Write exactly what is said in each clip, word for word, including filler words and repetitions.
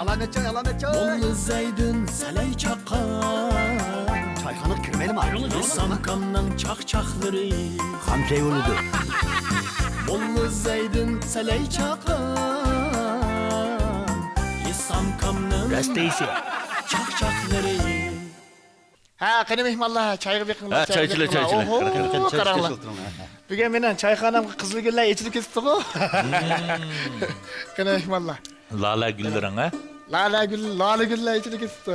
ئالان نەچچە، ئالان نەچچە؟ موللا زەيدىن سەلەي چاققان. چايخانىغا كىرمەيلىمۇ؟ ئىسامكامنىڭ چاقچاقلىرى. خام چاي بولىدۇ. موللا زەيدىن سەلەي چاققان. ئىسامكامنىڭ راست دەيسەن. چاقچاقلىرى. ھە، قېنى مېھمانلار، چايغا بېقىڭلار، ھە، چايغا چاي ئىچىلە، بېقىڭلار. چاي ئىچىلە. ئوھو، قېنى، قېنى، چاي، قاراڭلار. چاي ئىچىلە. بۈگۈن مېنىڭ چايخانامغا قىزىل گۈللەر ئېچىلىپ كېتىپتىغۇ. مم. قېنى مېھمانلار. لالە گۈللىرىڭ، ھە؟ لالە گۈل، لالە گۈللەر ئېچىلىپ كېتىپتۇ.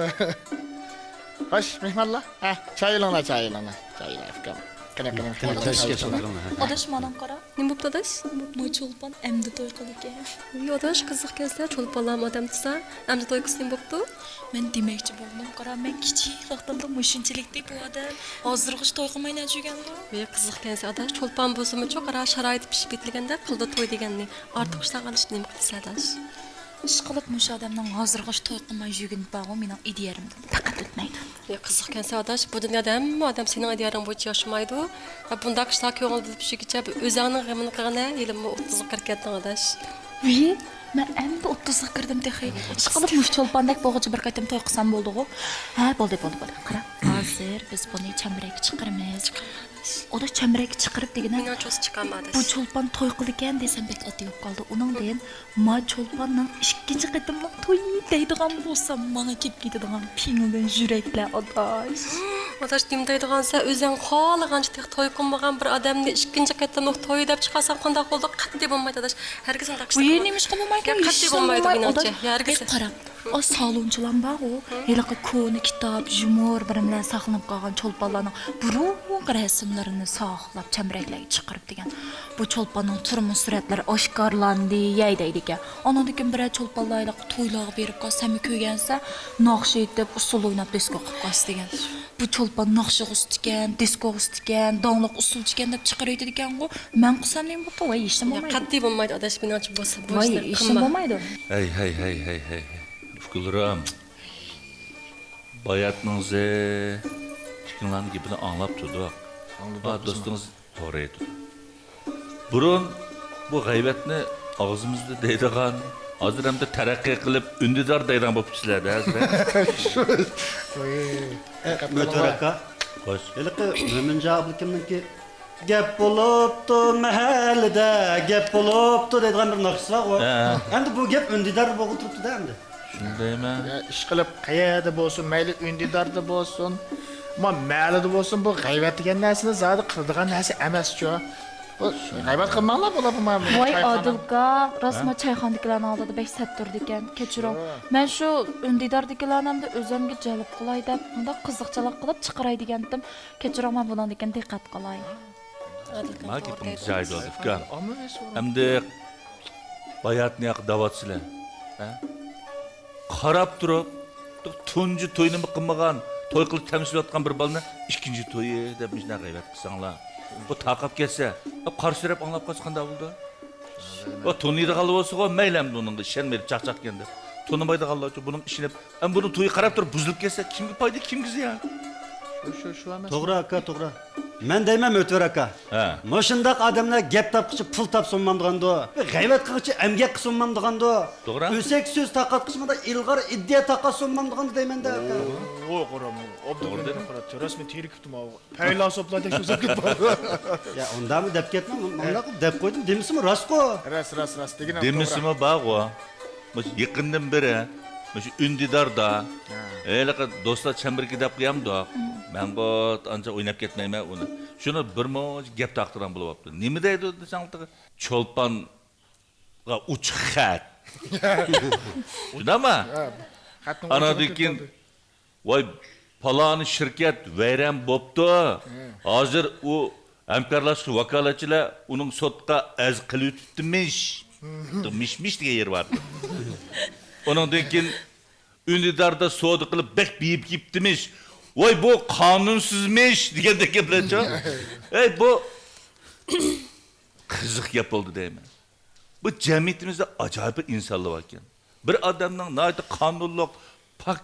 خوش، مېھمانلار. ھە، چاي ئېلىڭلار، چاي ئېلىڭلار. چاي ئېلىڭ، ئۇكام. قېنى، قېنى، قېنى، مېھمانلار، چاي چاي ئىچىلىڭلار. ئىچىلىڭلار. ئاداش، ماڭا قارا. نېمە بوپتۇ، ئاداش؟ ما چولپان ئەمدى توي قىلىدىكەن. ۋىي، ئاداش، قىزىقكەنسەن، چولپانلارمۇ ئادەم تۇتسا، ئەمدى توي قىلسا نېمە بوپتۇ؟ مەن دېمەكچى بولدۇم، قارا، مەن كىچىك ۋاقتىمدا مۇشۇنچىلىكتى بۇ ئادەم ھازىرغىچە توي قىلماي نەچچە يۈرگەندۇ؟ ۋىي، قىزىقكەنسەن، ئاداش، چولپان بولسىمۇچۇ، قارا، شارائىتى پىشىپ يېتىلگەندە قىلدى توي دېگەننى. ئارتۇق ئىشلارغا ئارىلىشىپ نېمە قىلىسەن، ئاداش؟ ئىشقىلىپ مۇشۇ ئادەمنىڭ ھازىرغىچە توي قىلماي يۈرگىنى بارغۇ، مېنىڭ ئىدىيەمدىن پەقەت ئۆتمەيدۇ. يا، قىزىقكەنسەن ئاداش، بۇ دۇنيادا ھەممە ئادەم سېنىڭ ئىدىيەڭ بويىچە ياشىمايدۇ. ھە، بۇنداق ئىشلار كۆڭۈلدە تۇتۇشىغىچە ئۆزۈڭنىڭ غېمىنى قىلغىنە، ھېلىمۇ ئوتتۇزغا كىرىپ كەتتىڭ ئاداش. ۋىي، مەن ئەمدى ئوتتۇزغا كىردىم تېخى. ئىشقىلىپ مۇشۇ چولپاندەك بولغۇچە بىر قېتىم توي قىلسام بولدىغۇ. ھە، بولدى، بولدى، بولدى. قارا، ھازىر بىز بۇنى چەمبىرەككە چىقىرىمىز. ئۇدا چەمبىرەككە چىقىرىپ دېگىنە، مېنىڭچە چىقارما ئاداش. بۇ چولپان توي قىلىدىكەن دېسەم بەك ئاددىي بولۇپ قالدى. ئۇنىڭدىن ما چولپاننىڭ ئىككىنچى قېتىملىق تويى دەيدىغان بولسا، ماڭا كېلىپ كېتىدىغان پىڭلىن يۈرەكلەر، ئاداش. ئاداش، نېمە دەيدىغانسەن؟ ئۆزۈڭ خالىغانچە تېخى توي قىلمىغان بىر ئادەمنى ئىككىنچى قېتىملىق تويى دەپ چىقارسام قانداق بولىدۇ؟ قەتئىي بولمايدۇ، ئاداش. ھەرگىز ئۇنداق ئىشلار قىلماڭ. نېمىشقا بولمايدۇ؟ يا، قەتئىي بولمايدۇ، مېنىڭچە. ھەرگىز. قارا، ئا، سالونچىلار بارغۇ، ھېلىقى كونا كىتاب، ژۇمۇر بىرىملەر ساقلىنىپ قالغان چولپانلارنىڭ بۇرۇنقى رەسىملىرىنى ساقلاپ، چەمبىرەكلەرگە چىقىرىپ دېگەن. بۇ چولپاننىڭ تۇرمۇش سۈرەتلىرى ئاشكارىلاندى، يەي دەيدىكەن. ئانىڭدىن كېيىن بىرەر چولپانلار ھېلىقى تويلارغا بېرىپ قالسا، ھەممە كۆرگەنسە، ناخشا ئېيتىپ، ئۇسسۇل ئويناپ، دىسكو قىلىپ قالسا دېگەن. بۇ چولپان ناخشىغا ئۇستىكەن، دىسكوغا ئۇستىكەن، داڭلىق ئۇسسۇلچىكەن دەپ چىقىرىۋېتىدىكەنغۇ. مەن قىلسام نېمە بوپتۇ؟ ۋاي، ھېچنېمە بولمايدۇ. قەتئىي بولمايدۇ، ئاداش، مېنىڭچە بولسا بۇ ۋاي، ئىشلار ھېچنېمە قىلما. بولمايدۇ. ھەي، ھەي، ھەي، ھەي، ھەي. ئۇكىلىرىم، باياتنىڭزى ئىككىڭلارنىڭ گېپىنى ئاڭلاپ تۇردۇق. ئاڭلىدۇق، ھە، بىزمۇ. دوستىڭىز توغرا ئېيتىدۇ. بۇرۇن بۇ غەيۋەتنى ئاغزىمىزدا دەيدىغان، ھازىر ئەمدى تەرەققىي قىلىپ ئۈندىدار دەيدىغان بوپتۇ سىلەردە ھازىر. ۋاي. ئە، مۆتىۋەر ئاكا. خوش. ھېلىقى مۆمىنجان ئابلىكىمنىڭكى «گەپ بولۇپتۇ مەھەللىدە، گەپ بولۇپتۇ» دەيدىغان بىر ناخشىسى بارغۇ. ھە. ئەمدى بۇ گەپ ئۈندىداردا بولغىلى تۇرۇپتۇ-دە ئەمدى. شۇندايمۇ؟ يا، ئىشقىلىپ، قەيەردە بولسۇن، مەيلى ئۈندىداردا بولسۇن، ما مەھەللىدە بولسۇن، بۇ غەيۋەت دېگەن نەرسىنى زادى قىلىدىغان نەرسە ئەمەسچۇ. بۇ غەيۋەت قىلماڭلار، بۇلار، بۇ ما-، ۋاي، چايخانا. ئادىلكا، راستما ھە؟ چايخانىدىكىلەرنىڭ ئالدىدا بەك سەت تۇرىدىكەن. كەچۈرۈڭ. ھە. مەن شۇ ئۈندىداردىكىلەرنى ئەمدى ئۆزۈمگە جەلپ قىلاي دەپ، مۇنداق قىزىقچىلىق قىلىپ چىقىراي دېگەنتىم. كەچۈرۈڭ، مەن بۇنىڭدىن كېيىن دىققەت قىلاي. ئادىلكا، ما توغرا گېپىڭ دەيدۇ. جايىدا، ئۇكام. ئەمدى باياتنى ياقى دەۋاتىسىلەر. ھە؟ قاراپ تۇرۇپ، تۇنجى تويىنىمۇ قىلمىغان، توي قىلىپ تەمسىلىۋاتقان بىر بالىنى ئىككىنچى تويى دەپ مۇشۇنداق غەيۋەت قىلساڭلار. بۇ تارقاپ كەتسە، قارشى تەرەپ ئاڭلاپ قالسا قانداق بولىدۇ؟ ئۇ تونۇيدىغانلار بولسىغۇ، مەيلى ئەمدى ئۇنىڭغا ئىشەنمەيلى، چاقچاقكەن دەپ. تونۇمايدىغانلارچۇ بۇنىڭغا ئىشىنىپ، ئەمما بۇنىڭ تويى قاراپ تۇرۇپ بۇزۇلۇپ كەتسە، كىمگە پايدا، كىمگە زىيان؟ شۇ، شۇ، شۇ ئەمەس. توغرا، ئاكا، توغرا. مەن دەيمەن، مۆتىۋەر ئاكا. ھە. مۇشۇنداق ئادەملەر گەپ تاپقۇچە پۇل تاپسا بولمامدىغاندۇ؟ بىر غەيۋەت قىلغۇچە ئەمگەك قىلسا بولمامدىغاندۇ؟ توغرا. ئۆسەك سۆز تارقاتقۇچە مۇنداق ئىلغار ئىدىيە تارقاتسا بولمامدىغاندۇ دەيمەن-دە، ئاكا. ئوي، قارا، توغرا ئوبدان دېدىڭ. قارا، رەسمىي تېرىكىپتۇ ماۋۇ. پەيلاسوپلاردەك سۆزلەپ كەتتى. يا، ئۇنداقمۇ دەپ كەتمە، مۇ-، مۇنداق دەپ قويدۇم، دېمىسىمۇ راستقۇ. راست، راست، راست. دېگىنىڭ توغرا. دېمىسىمۇ بارغۇ. مۇشۇ يېقىندىن بېرى مۇشۇ ئۈندىداردا ھە. ھېلىقى دوستلار چەمبىرىكى دەپ قويامدۇق. مەنغۇ ئانچە ئويناپ كەتمەيمەن ئۇنى. شۇنى بىر مۇنچە گەپ تارقىتىدىغان بولۇۋاپتۇ. نېمە دەيدۇ دېسەڭ، چولپانغا ئوچۇق خەت. شۇنداقمۇ؟ ھە، خەتنىڭ ئاناندىن ئوچۇقى كېيىن كەلدى. ۋاي، پالانى شىركەت ۋەيران بوپتۇ. ھازىر ئۇ ھەمكارلاشقان ۋاكالەتچىلەر ئۇنىڭ سوتقا ئەرز قىلىۋېتىپتىمىش. مىش-مىش دېگەن يېرى بار. ئۇنىڭدىن كېيىن ئۈندىداردا سودا قىلىپ بەك بېيىپ كېتىپتىمىش. ۋاي، بۇ قانۇنسىزمىش دېگەندەك گەپلەرچۇ. ئەي، بۇ قىزىق گەپ بولدى دەيمەن. بۇ جەمئىيىتىمىزدە ئاجايىپ بىر ئىنسانلار باركەن. بىر ئادەمنىڭ ناھايىتى قانۇنلۇق، پاك،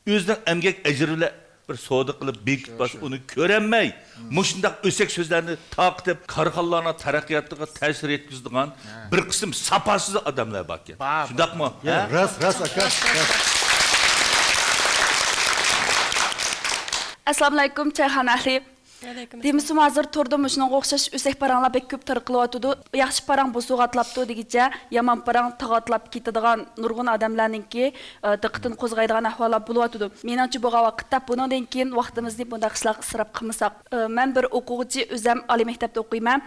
ئۆزىنىڭ ئەمگەك ئەجرى بىلەن بىر سودا قىلىپ بېكىت باشقا ئۇنى كۆرەلمەي، مۇشۇنداق ئۆسەك سۆزلەرنى تارقىتىپ، كارخانىلارنىڭ تەرەققىياتىغا تەسىر يەتكۈزىدىغان بىر قىسىم ساپاسىز ئادەملەر باركەن. بار، شۇنداقمۇ؟ بار. ھە؟ راست، راست، ئاكا، راست. ئەسسالامۇئەلەيكۇم، چايخانا ئەھلى. ۋەئەلەيكۇم ئەسسالام. دېمىسىمۇ، ھازىر توردا مۇشۇنىڭغا ئوخشاش ئۆسەك پاراڭلار بەك كۆپ تارقىلىۋاتىدۇ. ياخشى پاراڭ بوسۇغا ئاتلاپتۇ دېگۈچە، يامان پاراڭ تاغا ئاتلاپ كېتىدىغان نۇرغۇن ئادەملەرنىڭكى، ئە، دىققىتىنى قوزغايدىغان ئەھۋاللار بولۇۋاتىدۇ. مېنىڭچە، بولغان ۋاقىتتا بۇنىڭدىن كېيىن ۋاقتىمىزنى بۇنداق ئىشلارغا ئىسراپ قىلمىساق. ئە، مەن بىر ئوقۇغۇچى، ئۆزۈم ئالىي مەكتەپتە ئوقۇيمەن.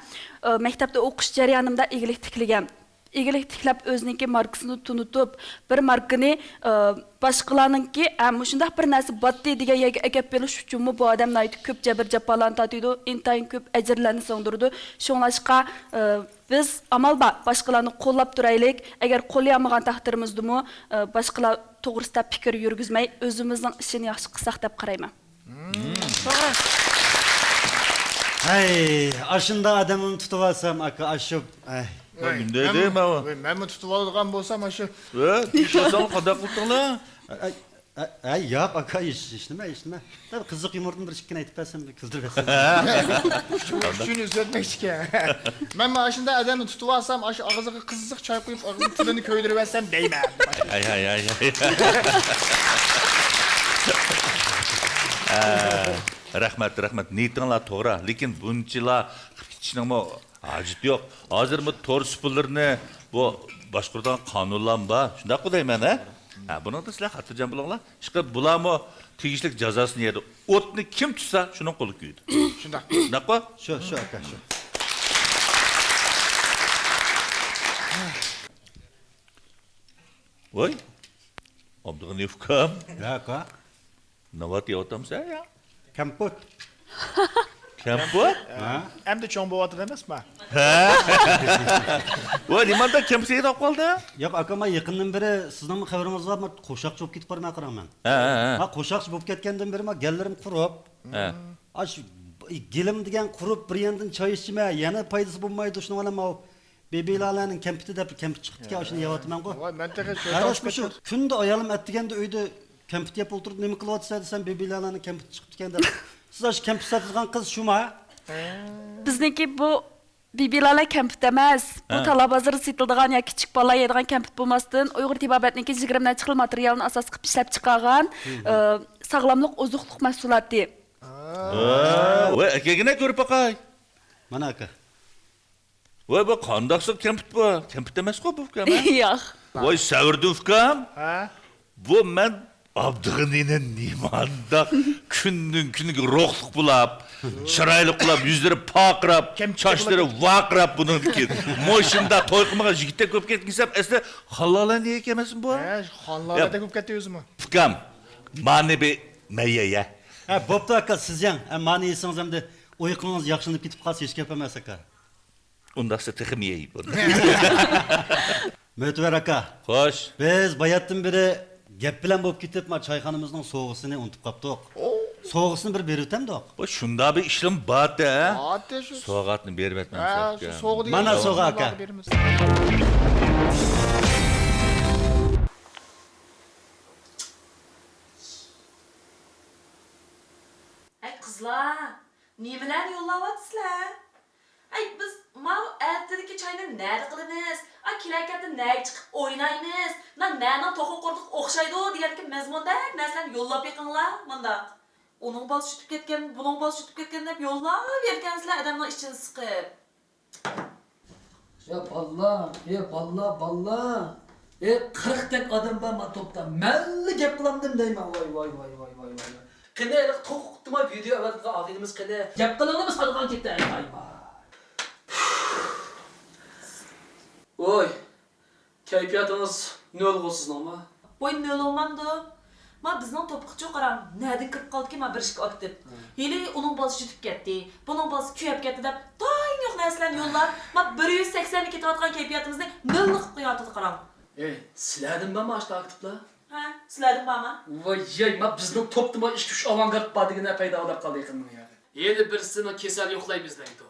ئە، مەكتەپتە ئوقۇش جەريانىمدا ئىگىلىك تىكلىگەن. ئىگىلىك تىكلەپ، ئۆزىنىڭكى ماركىسىنى تونۇتۇپ، بىر ماركىنى، ئى، باشقىلارنىڭكى، ھە، مۇشۇنداق بىر نەرسە باتتى دېگەن يەرگە ئەكەپ بېرىش ئۈچۈنمۇ بۇ ئادەم ناھايىتى كۆپ جەبىر-جاپالارنى تارتىدۇ، ئىنتايىن كۆپ ئەجىرلەرنى سىڭدۈرىدۇ. شۇڭلاشقا، ئى، بىز ئامال بار، باشقىلارنى قوللاپ تۇرايلىك. ئەگەر قوللىيالمىغان تەقدىرىمىزدىمۇ، ئى، باشقىلار توغرىسىدا پىكىر يۈرگۈزمەي، ئۆزىمىزنىڭ ئىشىنى ياخشى قىلساق دەپ قارايمەن. توغرا. ھەي، ئاشۇنداق ئادەمنى تۇتۇۋالسام، ئاكا، ئاشۇ، ھەي. ۋاي، مۇنداق مەن، دەيمەن. ۋاي، مەنمۇ تۇتۇۋالىدىغان بولسام، ئاشۇ. ۋە، ئىش بولساڭ قانداق قىلدىڭلار؟ ئەي، ئەي، ئەي، ياق، ئاكا، ھېچ، ھېچنېمە، ھېچنېمە. دەپ قىزىق يۇمۇرنى بىر ئىككىنى ئېيتىپ بەرسەم، بىر كۈلدۈرۈپ بەرسەم. شۇ ئۈچۈن ئۈزۈۋەتمەكچىكەن. مەن مانا ئاشۇنداق ئادەمنى تۇتۇۋالسام، ئاشۇ ئاغزىغا قىزىق چاي قۇيۇپ، ئاغزىنىڭ تىلىنى كۆيدۈرۈۋەتسەم دەيمەن. ھەي، ھەي، ھەي، ھەي. ھە، رەھمەت، رەھمەت. نىيىتىڭلار توغرا. لېكىن بۇنچىلا قىلىپ كېتىشنىڭمۇ ھاجىتى يوق. ھازىر بۇ تور سۇپىلىرىنى بۇ باشقۇرىدىغان قانۇنلارمۇ بار. شۇنداققۇ دەيمەن، ھە؟ ھە، بۇنىڭدا سىلەر خاتىرجەم بولۇڭلار. ئىشقىلىپ، بۇلارمۇ تېگىشلىك جازاسىنى يەيدۇ. ئوتنى كىم تۇتسا، شۇنىڭ قولى كۆيىدۇ. شۇنداق. شۇنداققۇ؟ شۇ، شۇ، ئاكا، شۇ. ۋاي، ئابدۇغېنى ئۇكام. يا، ئاكا. ناۋات يەۋاتامسەن يا؟ كەمپۈت. كەمپۈت؟ ھە؟ ئەمدى چوڭ بولۇۋاتىدۇ ئەمەسما؟ ھە؟ ۋاي، نېمانداق كەمپۈت يەيدىغان قالدى؟ ياق، ئاكا، مانا يېقىندىن بېرى سىزنىڭمۇ خەۋىرىڭىز بار، مانا قوشاقچى بولۇپ كېتىپ بارىمەن، قاراڭ مەن. ھە، ھە، ھە. مانا قوشاقچى بولۇپ كەتكەندىن بېرى مانا گەللىرىم قۇرۇپ. ھە. ئاشۇ گېلىم دېگەن قۇرۇپ، بىر ياندىن چاي ئىچىمەن، يەنە پايدىسى بولمايدۇ، شۇنىڭ بىلەن ماۋۇ بىبىلالانىڭ كەمپۈتى دەپ كەمپۈت چىقىپتىكەن، ئاشۇنى يەۋاتىمەنغۇ. ۋاي، مەن تېخى شۇ قەرەس، مۇشۇ كۈندە ئايالىم ئەتىگەندە ئۆيدە كەمپۈت يەپ ئولتۇرۇپ، نېمە قىلىۋاتىسەن دېسەم، بىبىلالانىڭ كەمپۈتى چىقىپتىكەن دەپ. سىز ئاشۇ كەمپۈت ساتىدىغان قىز شۇما؟ بىزنىڭكى بۇ بىبىلالا كەمپۈت ئەمەس. بۇ ھە. تالا بازىرىدا سېتىلىدىغان يا كىچىك بالىلار يەيدىغان كەمپۈت بولماستىن، ئۇيغۇر تېبابەتنىڭكى يىگىرمە نەچچە خىل ماتېرىيالنى ئاساس قىلىپ ئىشلەپ چىقارغان، ئى، ساغلاملىق ئوزۇقلۇق مەھسۇلاتى. ۋە، ئەكەلگىنە كۆرۈپ باقاي. مانا ئاكا. ۋاي، بۇ قانداق سۇ كەمپۈت بۇ؟ كەمپۈت ئەمەسقۇ بۇ ئۇكام، ھە؟ ياق. ۋاي، سەۋردىن ئۇكام. ھە؟ بۇ مەن ئابدۇغېنىنى نېمانداق كۈندىن كۈنگە روھلۇق بولاپ، چىرايلىق بولاپ، يۈزلىرى پارقىراپ، كەمپۈت چاچلىرى ۋارقىراپ بۇنىڭدىن كېيىن. مۇشۇنداق توي قىلمىغان يىگىتتەك بولۇپ كەتكەن دېسەم، ئەسلى خانلالانى يەيدىكەن ئەمەسمۇ بۇ؟ ھە، خانلالادەك بولۇپ كەتتى ئۆزىمۇ. ئۇكام، مانى بىر مەن يەي. ھە، بوپتۇ ئاكا، سىز يەڭ. ھە، مانى يېسىڭىز ئەمدى ئۇيقۇڭىز ياخشىلىنىپ كېتىپ قالسا ھېچ گەپ ئەمەس ئاكا. ئۇنداقسا تېخىمۇ يەي بۇنى. مۆتىۋەر ئاكا. خوش. بىز باياتتىن بېرى گەپ بىلەن بولۇپ كېتىپ، ما چايخانىمىزنىڭ سوۋغىسىنى ئۇنتۇپ قاپتۇق. سوۋغىسىنى بىر بېرىۋېتەمدۇق. بۇ شۇنداق بىر ئىشلىرىم بار-دە. بارتى شۇ. سوۋغاتنى بېرىۋەتمەمسەن؟ ھە، شۇ سوۋغا دېگەن مانا سوۋغا ئاكا. بېرىمىز. ھەي قىزلار، نېمىلەرنى يوللاۋاتىسىلەر؟ ئەي، بىز ماۋۇ ئەتىدىكى چاينى نەدە قىلىمىز؟ ئا، كېلەر ھەپتە نەگە چىقىپ ئوينايمىز؟ نا، نەنىڭ توخۇ قوردىقىغا ئوخشايدۇ دېگەندىكى مەزمۇندەك نەرسىلەرنى يوللاپ بېقىڭلار، مۇنداق. ئۇنىڭ بالىسى يۈتۈپ كەتكەن، بۇنىڭ بالىسى يۈتۈپ كەتكەن دەپ يوللاۋېرىكەنسىلەر ئادەمنىڭ ئىچىنى سىقىپ. يا باللا، يا باللا، باللا. ئەي، قىرىقتەك ئادەم بار ما توپتا. مەنلا گەپ قىلامدىم دەيمەن. ۋاي، ۋاي، ۋاي. قېنى، ھېلىقى توخۇ قۇتتىما ۋىدېئو ئەۋەتىدىغان ئاغىنىمىز قېنى؟ گەپ قىلىڭلىمۇ سالغان كېتەي. ۋاي، ۋاي. ۋوي، كەيپىياتىڭىز نۆلغۇ سىزنىڭمۇ؟ ۋوي، نۆلغۇمامدۇ؟ ما بىزنىڭ توپقىچۇ قاراڭ، نەدىن كىرىپ قالدىكىن ما بىر ئىككى ئاكتىپ. ھە. ھېلى ئۇنىڭ بالىسى يۈتۈپ كەتتى، بۇنىڭ بالىسى كۆيۈپ كەتتى دەپ، تايىنى يوق نەرسىلەرنى يوللاپ، ما بىر يۈز سەكسەنگە كېتىۋاتقان كەيپىياتىمىزنى نۆللا قىلىپ قويۇۋاتىدۇ قاراڭ. ئەي، سىلەردىن بارمۇ ئاشۇنداق ئاكتىپلار؟ ھە، سىلەردىن بارمۇ؟ ۋاي ياي، ما بىزنىڭ توپتىمۇ ئىككى ئۈچ ئاۋانگارت بار دېگىنە پەيدا بولاپ قالدى يېقىندىن ياقى. ھېلى بىرسىنىڭ كېسەل يوقلايمىز دەيدۇ.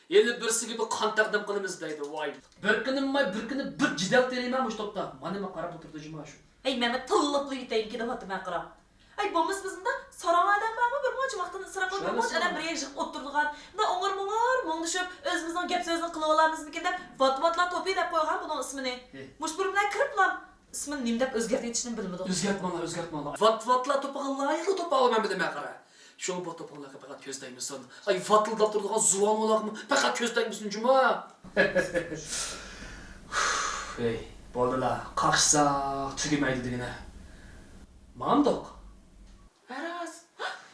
ھېلى بىرسىگە بىر قان تەقدىم قىلىمىز دەيدۇ، ۋاي. بىر قېنىمماي بىر قېنىم بىر جېدەل تېرىيمەن مۇشۇ توپتا. مانا مەن قاراپ ئولتۇردۇم جۇما شۇ. ھەي، مەن تىللاپلا يېتەيمىكىن دەۋاتىمەن قاراڭ. ھەي، بولمىسا بىز مۇنداق قاراڭ ئادەم بارمۇ؟ بىر مۇنچە ۋاقتىنى ئىسراپ قىلىپ، بىر مۇنچە ئادەم بىر يەرگە يىغىپ ئولتۇرىدىغان. مۇنداق ئوڭۇر-موڭۇر مۇڭدىشىپ، ئۆزىمىزنىڭ گەپ-سۆزىنى قىلىۋالامىزمىكىن دەپ، ۋات-ۋاتلا توپى دەپ قويغان بۇنىڭ ئىسمىنى. ھې. مۇشۇ بىر بىلەن كىرىپلا ئىسمىنى نېمە دەپ ئۆزگەرتىۋېتىشنى بىلمىدۇق. ئۆزگەرتمەڭلار، ئۆزگەرتمەڭلار. ۋات-ۋاتلا توپىغا لايىقلا توپاۋۇ مەن بىلىمەن، قارا. شۇ بۇ توپىڭلارغا پەقەت كۆز تەگمىسۇن. ئاي، ۋاتىلداپ تۇرىدىغان زۇۋانۇڭلارغىمۇ پەقەت كۆز تەگمىسۇن جۇمۇ. ھېي، بولدىلا، قاقشىساق تۈگىمەيدۇ دېگىنە. ماڭامدۇق؟ ھە راست.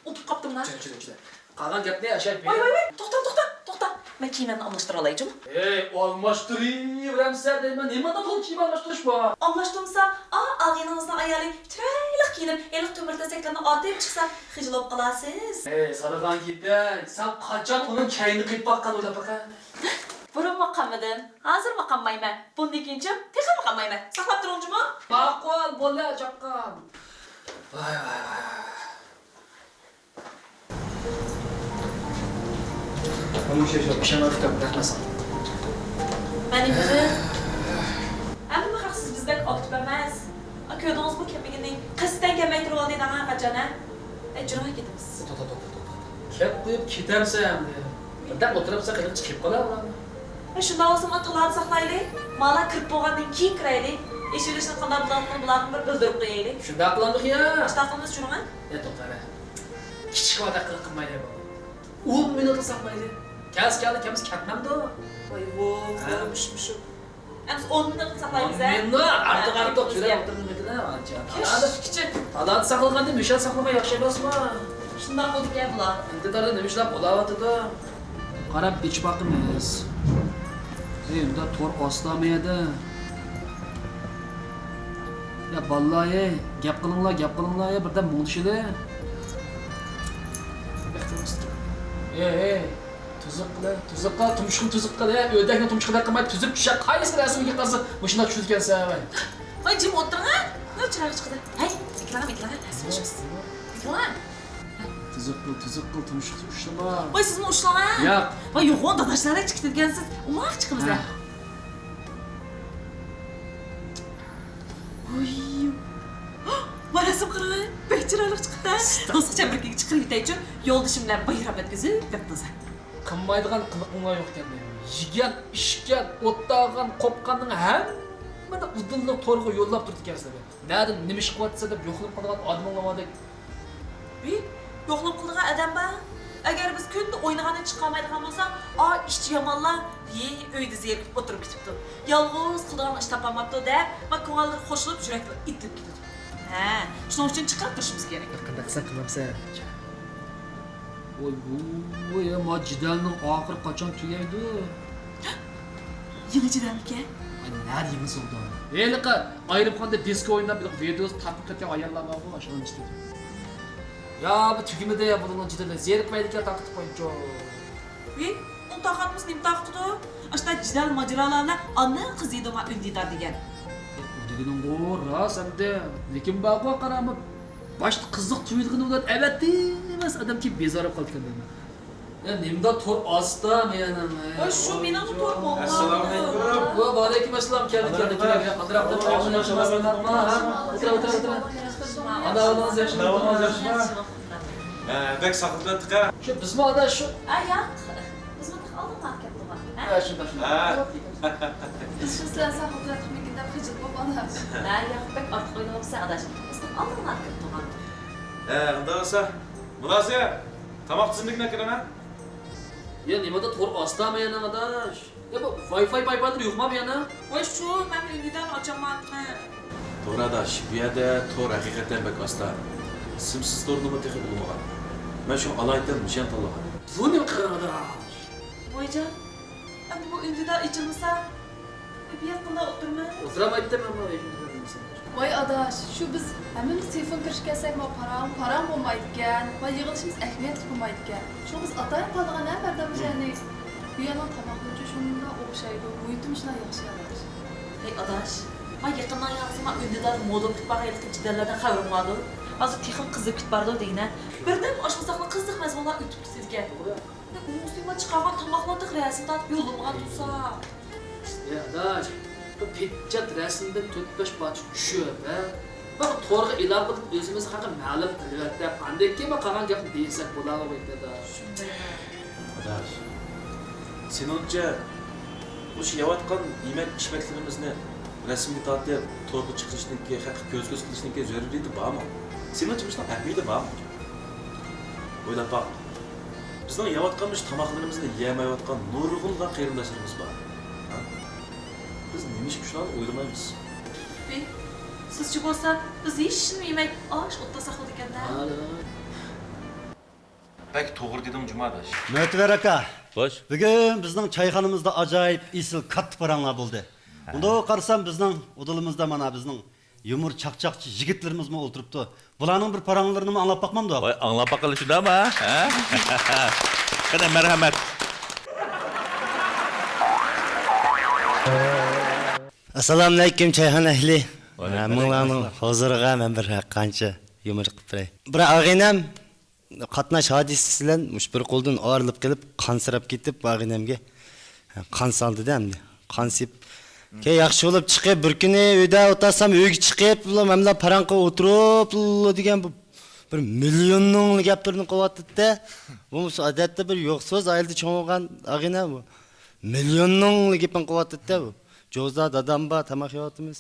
ئۇنتۇپ قاپتىملا. چىدە، چىدە، چىدە. قالغان گەپنى ئاشاي. ۋاي، ۋاي، ۋاي، توختا، توختا، توختا. مەن كىيىملەرنى ئالماشتۇرالايچۇ. ھېي، ئالماشتۇرۇۋېرەمسەن دەيمەن. نېمانداق تولا كىيىم ئالماشتۇرۇش بار؟ ئالماشتۇرمىسا، ئا، ئاغىنىڭىزنىڭ ئايالى چىرايلىق كىيىنىپ، ھېلىقى تۆمۈر تەسەكلەرنى ئارتىپ چىقسا، خىجىل بولۇپ قالارسىز. ھېي، سالىدىغان گېپىڭ، سەن قاچان ئۇنىڭ كەينىنى قېپىپ باققان ئويلاپ باقە. بۇرۇنمۇ قانمىدىم، ھازىرمۇ قانمايمەن. بۇندىن كېيىنچۇ تېخىمۇ قانمايمەن. ساقلاپ تۇرۇڭچۇمۇ. ماقۇل، بولدى، چاققان. ۋاي، ۋاي، ۋاي، ۋاي. ھەممە ئىشەنمەي كىتاب رەھمەت ساڭا. مەن نېمە دېدىم؟ ھەممە خەق سىز بىزدەك ئاكتىپ ئەمەس. ئا، كۆردىڭىزمۇ كەلمىگىنىنى؟ قەستەن كەلمەي تۇرۇۋالدى دەڭە قاچان، ھە؟ ئەي، جۇرۇڭ كېتىمىز. توختا، توختا، توختا، توختا. كەپ قويۇپ كېتەمسەن ئەمدى؟ بىردەم ئولتۇرۇپسەن، قېنى كېلىپ قالا ئۇلارنى. ئە، شۇنداق بولسا مانا تالادا ساقلايلى. مالا كىرىپ بولغاندىن كېيىن كىرەيلى. ئېشىۋېلىشنى قانداق بولىدىغانلىقىنى بۇلارغا بىر بىلدۈرۈپ قويايلى. شۇنداق قىلامدۇق يا؟ شۇنداق قىلىمىز، جۇرۇڭ، ھە؟ ئە، توختا، ھە. كىچىك ۋادە قىلىق قىلمايلى بۇ. ئون مىنۇتلا ساقلايلى. كەلسە كەلدى، كەلمىسە كەتمەمدۇ؟ ۋاي، ۋو، ھە. مۇشۇ، مۇشۇ. ئەمىسە ئون مىنۇت ساقلايمىز، ھە؟ ئون مىنۇت؟ ئارتۇق، ھە، ئارتۇق، تۆلەپ ئولتۇرمىدىلا، ئانچە. كىچىك. تالادا ساقلىغاندىن مۇشۇ يەردە ساقلىغان ياخشى ئەمەسمۇ؟ شۇنداق بولىدىكەن بۇلار. ئىنتىزاردا نېمە ئىشلار بولاۋاتىدۇ؟ قاراپ ئېچىپ باقىمىز. ئەي، ئۇنداق تور ئاستامۇ يەردە؟ يا بالىلار، ئەي، گەپ قىلىڭلار، گەپ قىلىڭلار، يا بىردەم مۇڭدىشىلى. ئەي، ئەي، تۈزۈك قىل، تۈزۈك قىل، تۇمشۇقنى تۈزۈك قىل، ئەي، ئۆردەكنى تۇمشۇقىدەك قىلماي تۈزۈك چۈشە، قايسى رەسىمگە قارىسا مۇشۇنداق چۈشىدىكەنسەن، ۋاي. ۋاي، جىم ئولتۇرۇڭ، ھە؟ ۋاي، چىراغ چىقىدۇ. ھەي، ئېكرانغا، ئېكرانغا، رەسىم چىقىسىز. ئېكرانغا. تۈزۈك قىل، تۈزۈك قىل، تۇمشۇقنى ئۇشلىما. ۋاي، سىزمۇ ئۇشلاڭ، ھە؟ ياق. ۋاي، يوغان داداشلاردەك چىقىپ كېتىدىكەنسىز. ئوماق چىقىمىز، ھە. ھە. ۋاي. ۋاي، رەسىم قاراڭ، بەك چىرايلىق چىقىپتۇ، ھە؟ دوستلۇق چەمبىرىكىگە چىقىرىپ يېتەيچۇ، يولدىشىم بىلەن بايرام ئۆتكۈزۈپ بېقىڭىز، ھە. قىلمايدىغان قىلىقىڭلار يوق ئىكەن. يېگەن، ئىچكەن، ئوتتاغان، قوپقاننىڭ ھەممىنى ئۇدۇللۇق تورغا يوللاپ تۇرىدىكەنسىلەر. نەدە نېمە ئىش قىلىۋاتىسەن دەپ يوقلاپ قالىدىغان ئادىمىڭلار باردەك. ۋىي، يوقلاپ قالىدىغان ئادەم بار. ئەگەر بىز كۈندە ئوينىغاندىن چىقالمايدىغان بولساق، ئا، ئىشچى يامانلار، ۋىي، ئۆيدە زېرىكىپ ئولتۇرۇپ كېتىپتۇ. يالغۇز قىلىدىغان ئىش تاپالماپتۇ دەپ، ما كۆڭۈللىرى خوشىلىپ، يۈرەكلىرى ئېتىلىپ كېتىدۇ. ھە، شۇنىڭ ئۈچۈن چىقىپ تۇرۇشىمىز كېرەك. قانداق قىلساڭ قىلامسەن؟ ۋوي، ۋوي، ۋوي، ما جېدەلنىڭ ئاخىرى قاچان تۈگەيدۇ؟ يېڭى جېدەلمىكەن؟ ئاي، نەدە يېڭىسى بولىدۇ؟ ھېلىقى ئايرىم خانىدا دىسكو ئويناپ، ھېلىقى ۋىدېئوسى تارقىپ كەتكەن ئاياللار بارغۇ، ئاشۇلارنىڭ ئىشى. يا، بۇ تۈگىمىدى يا، بۇنىڭ جېدىلى. زېرىكمەيدىكەن، تارقىتىپ قويۇڭچۇ. ۋىي، ئۇنى تارقاتمىسا نېمە تارقىتىدۇ؟ ئاشۇنداق جېدەل ماجىرالار بىلەن ئاندىن قىزىيدۇ ما ئۈندىدار دېگەن. ئۇ دېگىنىڭغۇ راست ئەمدى. لېكىن بارغۇ قارا، باشتا قىزىق تۇيۇلغىنى بىلەن ئەۋەتتى ئەمەس، ئادەم كېيىن بىزار بولۇپ قالىدىكەن دەيمەن. يا، نېمىدا تور ئاستا مېنىڭ؟ ۋاي، شۇ مېنىڭ تور بولمىدى. ئەسسالامۇئەلەيكۇم. ۋە، ۋەئەلەيكۇم ئەسسالام. كەلدى، كەلدى، كەلدى. قانداق ئولتۇرۇڭ، ئولتۇرۇڭ، ئولتۇرۇڭ. ئانا، ئانا، ياخشى. ھە، بەك ساقلىتىۋەتتىك ھە. شۇ بىزمۇ ئادا شۇ. ھە، ياق. بىزمۇ تېخى ئالدىن ماڭىپ كەپتۇق. ھە، شۇنداق، شۇنداق. ھە. بىز شۇ سىلەرنى ساقلىتىۋەتتۇقمىكىن دەپ خىجىل بولۇپ ئادا. ھە، ياق، بەك ئارتۇق ئويلىۋاپسەن ئاداش. بىز تېخى ئالدىن ماڭىپ كەپتۇق. ھە، ئۇنداق بولسا، مۇلازىم، تاماق تىزىملىكىنى ئەكىرىڭە. يا، نېمىدا تور ئاستا مېنىڭ ئاداش؟ يا، بۇ ۋاي فاي پايپايلىرى يوقما بۇ يەردە؟ ۋاي شۇ، مەن ئۈندىدارنى ئاچالماپتىمەن. توغرا ئاداش، بۇ يەردە تور ھەقىقەتەن بەك ئاستا. سىمسىز تورنىمۇ تېخى ئۇلىمىغان. مەن شۇڭا ئالايىتەن نىشان تاللىغان. بۇ نېمە قىلغان ئاداش؟ ۋايجان، ئەمدى بۇ ئۈندىدار ئېچىلمىسا، بۇ يەردە قانداق ئولتۇرىمىز؟ ئولتۇرالمايتتىم مەنمۇ ئۈندىدار ئېچىلمىسا. ۋاي ئاداش، شۇ بىز ھەممىمىز تېلېفون كىرىشكەنسەكمۇ پاراڭ، پاراڭ بولمايدىكەن. ۋاي يىغىلىشىمىز ئەھمىيەتلىك بولمايدىكەن. شۇڭا بىز ئاتايىن تاللىغان ھە بىردەم مۇشۇ يەرنى. بۇ يەرنىڭ تاماقلىرىچۇ شۇنداق ئوخشايدۇ، مۇھىتىمۇ شۇنداق ياخشى ئاداش. ھەي ئاداش، ما يېقىندىن ياڭزىما ئۈندىدار مودا كۈتۈپ بارغان ھېلىقى جېدەللەردىن خەۋىرىڭ باردۇ؟ ھازىر تېخىمۇ قىزىپ كېتىپ بارىدۇ دېگىنە. بىردەم ئاشۇ ساقلا قىزىق مەزمۇنلار ئۆتۈپ كېتىدىكەن. ئۇنىڭ ئۈستىگە ما چىقارغان تاماقلاردىن رەسىم تارتىپ يوللىمىغان تۇرسا. يا ئاداش، بۇ پېتىچات رەسىمدىن تۆت بەش پارچە چۈشۈرۈپ، ھە؟ بۇ تورغا ئېلان قىلىپ، ئۆزىمىزنى خەققە مەلۇم قىلىۋەت دەپ، ئاندىن كېيىن بۇ قالغان گەپنى دېسەك بولارغۇ ئاكا. ئاداش، سېنىڭچە مۇشۇ يەۋاتقان يېمەك ئىچمەكلىرىمىزنى رەسىمگە تارتىپ، تورغا چىقىرىشنىڭكى، خەققە كۆز-كۆز قىلىشنىڭكى زۆرۈرىيىتى بارمۇ؟ سېنىڭچە مۇشۇنىڭ ئەھمىيىتى بارمۇ؟ ئويلاپ باق. بىزنىڭ يەۋاتقان مۇشۇ تاماقلىرىمىزنى يېيەلمەيۋاتقان نۇرغۇنلىغان قېرىنداشلىرىمىز بار. ھە؟ بىز نېمىشقا شۇلارنى ئويلىمايمىز؟ بى، سىزچە بولسا، بىز ھېچنېمە يېمەي، ئاش ئوتتۇرىساق بولىدىكەن-دە. بەك توغرا دېدىڭ، جۇماداش. مۆتىۋەر ئاكا. خوش. بۈگۈن بىزنىڭ چايخانىمىزدا ئاجايىپ ئېسىل كاتتا پاراڭلار بولدى. ھە. ئۇنداق قارىسام، بىزنىڭ ئۇدۇلىمىزدا مانا بىزنىڭ يۇمۇر چاقچاقچى يىگىتلىرىمىزمۇ ئولتۇرۇپتۇ. بۇلارنىڭ بىر پاراڭلىرىنىمۇ ئاڭلاپ باقمامدۇق؟ ۋاي، ئاڭلاپ باققىلى شۇنداقما، ھە؟ قېنى، مەرھەمەت. ئەسسالامۇئەلەيكۇم، چايخانا ئەھلى. ۋەئەلەيكۇم ئەسسالام. ھەممىڭلارنىڭ ھۇزۇرىغا مەن بىر قانچە يۇمۇر قىلىپ بېرەي. بىر ئاغىنەم قاتناش ھادىسىسى بىلەن مۇشۇ بىر قولدىن ئايرىلىپ قېلىپ، قانسىراپ كېتىپ، ئاغىنەمگە قان سالدى-دە ئەمدى. قان سېپىپ، كېيىن ياخشى بولۇپ چىقىپ، بىر كۈنى ئۆيدە ئولتۇرسام، ئۆيگە چىقىپ، مەن بىلەن پاراڭ قىلىپ ئولتۇرۇپ دېگەن بۇ بىر مىليوننىڭ گەپلىرىنى قىلىۋاتىدۇ-دە. بۇ ئادەتتە بىر يوقسۇز ئائىلىدە چوڭ بولغان ئاغىنە بۇ. مىليوننىڭ گېپىنى قىلىۋاتىدۇ-دە بۇ. جوزا دادام بار، تاماق يەۋاتىمىز.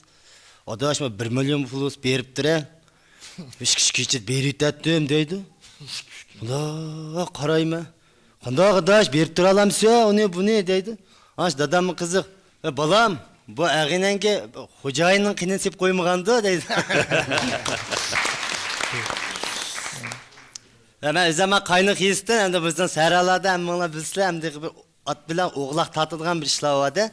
ئاداش، مانا بىر مىليون پۇل بېرىپتۇرە. ئىككى، ئۈچ كېچە بېرىۋېتەتتىم دەيدۇ. مۇنداق قارايمەن. قانداق ئاداش، بېرىپ تۇرالامسەن ئۇنى، بۇنى دەيدۇ. ئاش داداممۇ قىزىق. «ئە، بالام، بۇ ئەغىنەڭگە خوجايىننىڭ قېنىنى سېپىپ قويمىغاندۇ؟» دەيدۇ. يا، مەن ئۆزۈم قاينىق يېزىدىن، ئەمدى بىزنىڭ سەھرالادا ھەممىڭلار بىلىسىلەر، ئەمدى بىر ئات بىلەن ئوغلاق تارتىدىغان بىر ئىشلار بار-دە.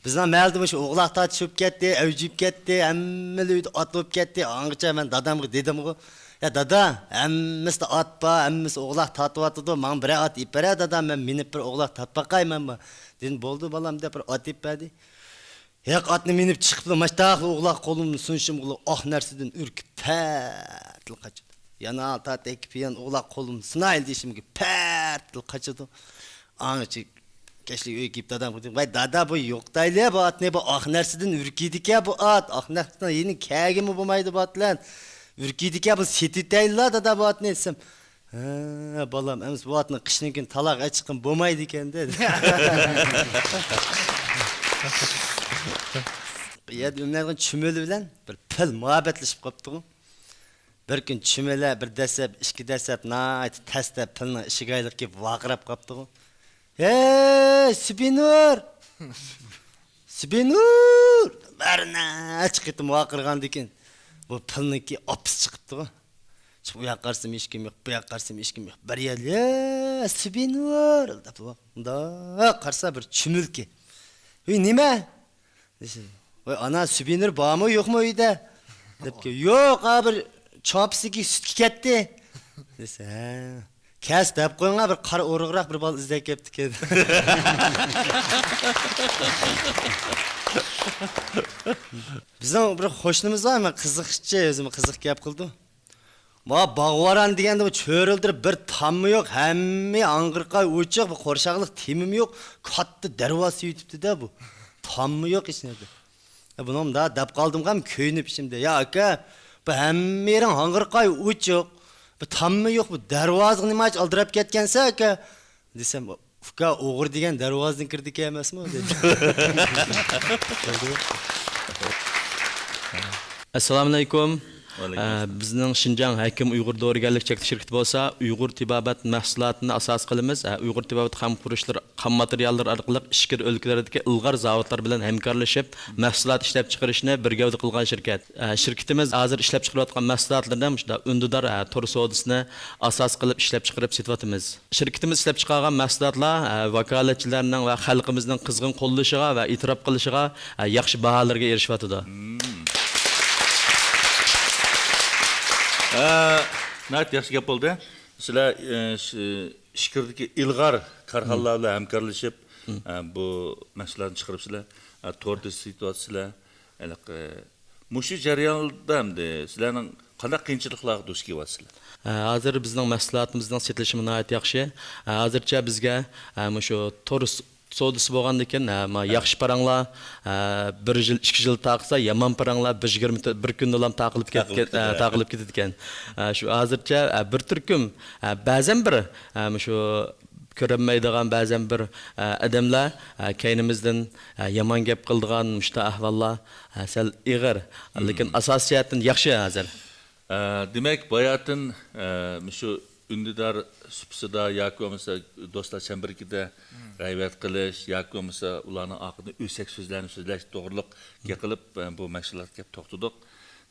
بىزنىڭ مەھەللىدە مۇشۇ ئوغلاق تارتىش بولۇپ كەتتى، ئەۋج يېيىپ كەتتى، ھەممىلا ئۆيدە ئات بولۇپ كەتتى. ئاڭغىچە مەن دادامغا دېدىمغۇ، «يا دادا، ھەممىسىدە ئات بار، ھەممىسى ئوغلاق تارتىۋاتىدۇ، ماڭا بىرەر ئات ئېلىپ بەرە دادا، مەن مىنىپ بىر ئوغلاق تارتىپ باقاي مەنمۇ.» دېدىم، «بولدى بالام» دەپ بىر ئات ئېلىپ بەردى. ھېق ئاتنى مىنىپ چىقىپلا ماشتاقلا ئوغلاق قولۇمنى سۇنۇشۇمغىلا ئاق نەرسىدىن ئۈركۈپ پەتىلا قاچىدۇ. يەنە تاتا ئېكىپ يەنە ئوغلاق قولۇمنى سۇنايلى دېيىشىمگە پەتىلا قاچىدۇ. ئاڭىچە كەچلىك ئۆيگە كېلىپ دادامغا دېدىم، ۋاي دادا، بۇ يوقىتايلى بۇ ئاتنى، بۇ ئاق نەرسىدىن ئۈركىدىكەن بۇ ئات، ئاق نەرسىدىن يېنى كەگىمۇ بولمايدۇ بۇ ئات بىلەن، ئۈركىدىكەن، بۇ سېتىۋېتەيلىلا دادا بۇ ئاتنى دېسەم، ھە بالام، ئەمىسە بۇ ئاتنى قىشنىڭ كۈنى تالاغا ئەچىققىن بولمايدىكەن دېدى. يەردە ئۆمىلەيدىغان چۈمۈلە بىلەن بىر پىل مۇھەببەتلىشىپ قاپتىغۇ. بىر كۈن چۈمۈلە بىر دەسسەپ، ئىككى دەسسەپ ناھايىتى تەستە پىلنىڭ ئىشىكى ئايلىق كېلىپ ۋارقىراپ قاپتىغۇ. ھەي، سۈبىنۇر! سۈبىنۇر! بىر نەچچە قېتىم ۋارقىرىغاندىكىن، بۇ پىلنىڭكى ئاپىسى چىقىپتىغۇ. چىقىپ ئۇ ياققا قارىسام ھېچكىم يوق، بۇ ياققا قارىسام ھېچكىم يوق. بىر يەردە، ھەي، سۈبىنۇر! دەپ مۇنداق قارىسا بىر چۈمۈلىكەن. ھەي، نېمە؟ دېسە، ۋاي ئانا، سۈبىنۇر بارمۇ يوقمۇ ئۆيدە؟ دەپكە، يوق، ھا بىر چاپىسىگە سۈتكە كەتتى. دېسە، ھە. كەس دەپ قويۇڭا، بىر قارا ئورۇقراق بىر بالا ئىزدەپ كەپتىكەن. بىزنىڭ بىر قوشنىمىز بار، مانا قىزىقچى، ئۆزىمۇ قىزىق گەپ قىلىدۇ. ما باغۋاران دېگەندە بۇ چۆرۈلدۈرۈپ بىر تاممۇ يوق، ھەممە ئاڭغىرقاي ئوچۇق، بۇ قورشاقلىق تېمىمۇ يوق، كاتتا دەرۋازا سېلىۋېتىپتۇ-دە بۇ. تاممۇ يوق ھېچنەرسە. بۇنىڭ مۇنداق دەپ قالدىمغۇ كۆيۈنۈپ ئىچىمدە، يا ئاكا، بۇ ھەممە يېرىڭ ئاڭغىرقاي ئوچۇق، بۇ تاممۇ يوق، بۇ دەرۋازىغا نېمانچە ئالدىراپ كەتكەنسەن ئاكا دېسەم، ئۇكا، ئوغرى دېگەن دەرۋازىدىن كىرىدىكەن ئەمەسمۇ دېدى. ئەسسالامۇ ئەلەيكۇم. ۋەئەلەيكۇم ئەسسالام. ئە، بىزنىڭ شىنجاڭ ھەكىم ئۇيغۇر دورىگەرلىك چەكلىك شىركىتى بولسا ئۇيغۇر تېبابەت مەھسۇلاتىنى ئاساس قىلىمىز. ئە، ئۇيغۇر تېبابەت خام قۇرۇلۇشلىرى قان ماتېرىياللىرى ئارقىلىق ئىچكىرى ئۆلكىلەردىكى ئىلغار زاۋۇتلار بىلەن ھەمكارلىشىپ، مەھسۇلات ئىشلەپچىقىرىشنى بىر گەۋدە قىلغان شىركەت. ئە، شىركىتىمىز ھازىر ئىشلەپچىقىرىۋاتقان مەھسۇلاتلىرىنى مۇشۇنداق ئۈندىدار، ئە، تور سودىسىنى ئاساس قىلىپ ئىشلەپچىقىرىپ سېتىۋاتىمىز. شىركىتىمىز ئىشلەپچىقارغان مەھسۇلاتلار، ئە، ۋاكالەتچىلەرنىڭ ۋە خەلقىمىزنىڭ قىزغىن قوللىشىغا ۋە ئېتىراپ قىلىشىغا، ئە، ياخشى باھالارغا ئېرىشىۋاتىدۇ. ئە، ناھايىتى ياخشى گەپ بولدى. سىلەر، ئە، ش-، ئىچكىرىدىكى ئىلغار كارخانىلار بىلەن ھەمكارلىشىپ، ئە، بۇ مەھسۇلاتنى چىقىرىپسىلەر، ئە، توردا سېتىۋاتىسىلەر. ھېلىقى، مۇشۇ جەرياندا ئەمدى سىلەرنىڭ قانداق قىيىنچىلىقلارغا دۇچ كېلىۋاتىسىلەر؟ ھە، ھازىر بىزنىڭ مەھسۇلاتىمىزنىڭ سېتىلىشىمۇ ناھايىتى ياخشى. ھە، ھازىرچە بىزگە، ھە، مۇشۇ تور س-، سودىسى بولغاندىكىن، ھە، ما، ھە، ياخشى پاراڭلار، ھە، بىر يىل، ئىككى يىل تارقىسا، يامان پاراڭلار بىر يىگىرمە تۆت، بىر كۈندىلا تارقىلىپ كەتكەن، ھە، تارقىلىپ كېتىدىكەن. ھە، شۇ ھازىرچە، ھە، بىر تۈركۈم، ھە، بەزەن بىر، ھە، مۇشۇ كۆرەلمەيدىغان بەزەن بىر، ھە، ئادەملەر، ھە، كەينىمىزدىن، ھە، يامان گەپ قىلىدىغان مۇشۇنداق ئەھۋاللار، ھە، سەل ئېغىر. لېكىن ئاساسىي جەھەتتىن ياخشى ھازىر. ئە، دېمەك، باياتىن، ئە، مۇشۇ ئۈندىدار سۇپىسىدا ياكى بولمىسا دوستلار چەمبىرىكىدە غەيۋەت قىلىش ياكى بولمىسا ئۇلارنىڭ ئارقىدىن ئۆسەك سۆزلەرنى سۆزلەش توغرىلىق گەپ قىلىپ، ئە، بۇ مەشغۇلاتقا كەپ توختىدۇق.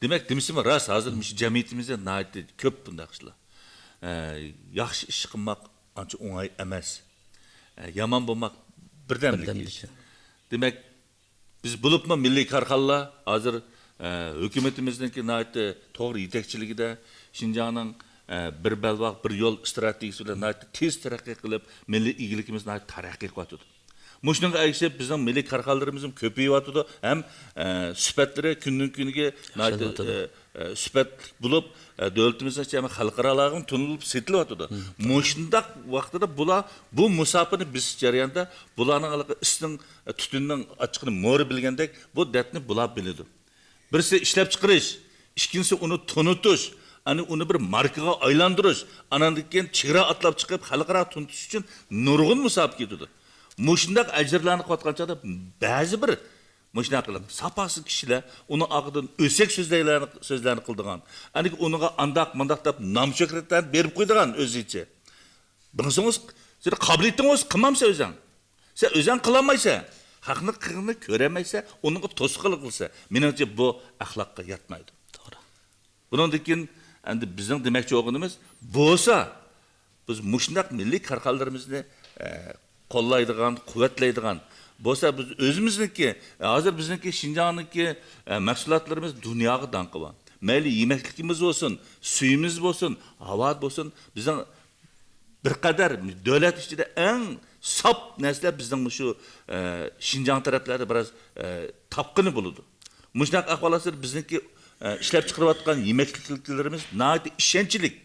دېمەك، دېمىسىمۇ راست، ھازىر مۇشۇ جەمئىيىتىمىزدە ناھايىتى كۆپ بۇنداق ئىشلار. ئە، ياخشى ئىش قىلماق ئانچە ئوڭاي ئەمەس. ئە، يامان بولماق بىردەملىك ئىش. دېمەك، بىز بولۇپمۇ مىللىي كارخانىلار ھازىر، ئە، ھۆكۈمىتىمىزنىڭكى ناھايىتى توغرا يېتەكچىلىكىدە شىنجاڭنىڭ، ئە، بىر بەلباغ، بىر يول ئىستراتېگىيىسى بىلەن ناھايىتى تېز تەرەققىي قىلىپ، مىللىي ئىگىلىكىمىز ناھايىتى تەرەققىي قىلىۋاتىدۇ. مۇشۇنىڭغا ئەگىشىپ بىزنىڭ مىللىي كارخانىلىرىمىزمۇ كۆپىيىۋاتىدۇ ھەم، ئە، سۈپەتلىرى كۈندىن كۈنگە ناھايىتى، ئە، ئە، سۈپەتلىك بولۇپ، ئە، دۆلىتىمىزنىڭ ئىچى ھەم خەلقئارالارغىمۇ تونۇلۇپ سېتىلىۋاتىدۇ. مۇشۇنداق ۋاقتىدا بۇلار بۇ مۇساپىنى بېسىش جەريانىدا بۇلارنىڭ ھېلىقى ئىسنىڭ، ئە، تۈتۈننىڭ ئاچچىقىنى مورى بىلگەندەك بۇ دەردنى بۇلار بىلىدۇ. بىرسى ئىشلەپچىقىرىش، ئىككىنچىسى ئۇنى تونۇتۇش، ئەنە ئۇنى بىر ماركىغا ئايلاندۇرۇش، ئاناندىن كېيىن چېگرا ئاتلاپ چىقىپ خەلقئارا تونۇتۇش ئۈچۈن نۇرغۇن مۇساپە كېتىدۇ. مۇشۇنداق ئەجىرلەرنى قىلىۋاتقان چاغدا بەزى بىر مۇشۇنداق قىلىپ ساپاسىز كىشىلەر ئۇنىڭ ئارقىدىن ئۆسەك سۆزلەيلەر-، سۆزلەرنى قىلىدىغان، ئەنە ئۇنىڭغا ئانداق مۇنداق دەپ نام شۆھرەتلەرنى بېرىپ قويىدىغان ئۆزىچە. بىڭسىڭىز، سېنىڭ قابىلىيىتىڭ بولسا قىلمامسەن ئۆزۈڭ. سەن ئۆزۈڭ قىلالمايسەن. خەقنىڭ قىلغىنىنى كۆرەلمەيسەن، ئۇنىڭغا توسقۇنلۇق قىلىسەن. مېنىڭچە بۇ ئەخلاققا ياتمايدۇ. توغرا. بۇنىڭدىن كېيىن ئەمدى بىزنىڭ دېمەكچى بولغىنىمىز بولسا، بىز مۇشۇنداق مىللىي كارخانىلىرىمىزنى، ئە، قوللايدىغان، قۇۋۋەتلەيدىغان بولسا، بىز ئۆزىمىزنىڭكى، ھازىر بىزنىڭكى شىنجاڭنىڭكى، ئە، مەھسۇلاتلىرىمىز دۇنياغا داڭقى بار. مەيلى يېمەكلىكىمىز بولسۇن، سۈيىمىز بولسۇن، ھاۋا بولسۇن، بىزنىڭ بىر قەدەر دۆلەت ئىچىدە ئەڭ ساپ نەرسىلەر بىزنىڭ مۇشۇ، ئە، شىنجاڭ تەرەپلەردە بىراز، ئە، تاپقىلى بولىدۇ. مۇشۇنداق ئەھۋال ئاستىدا بىزنىڭكى، ئە، ئىشلەپچىقىرىۋاتقان يېمەكلىكلىرىمىز ناھايىتى ئىشەنچلىك.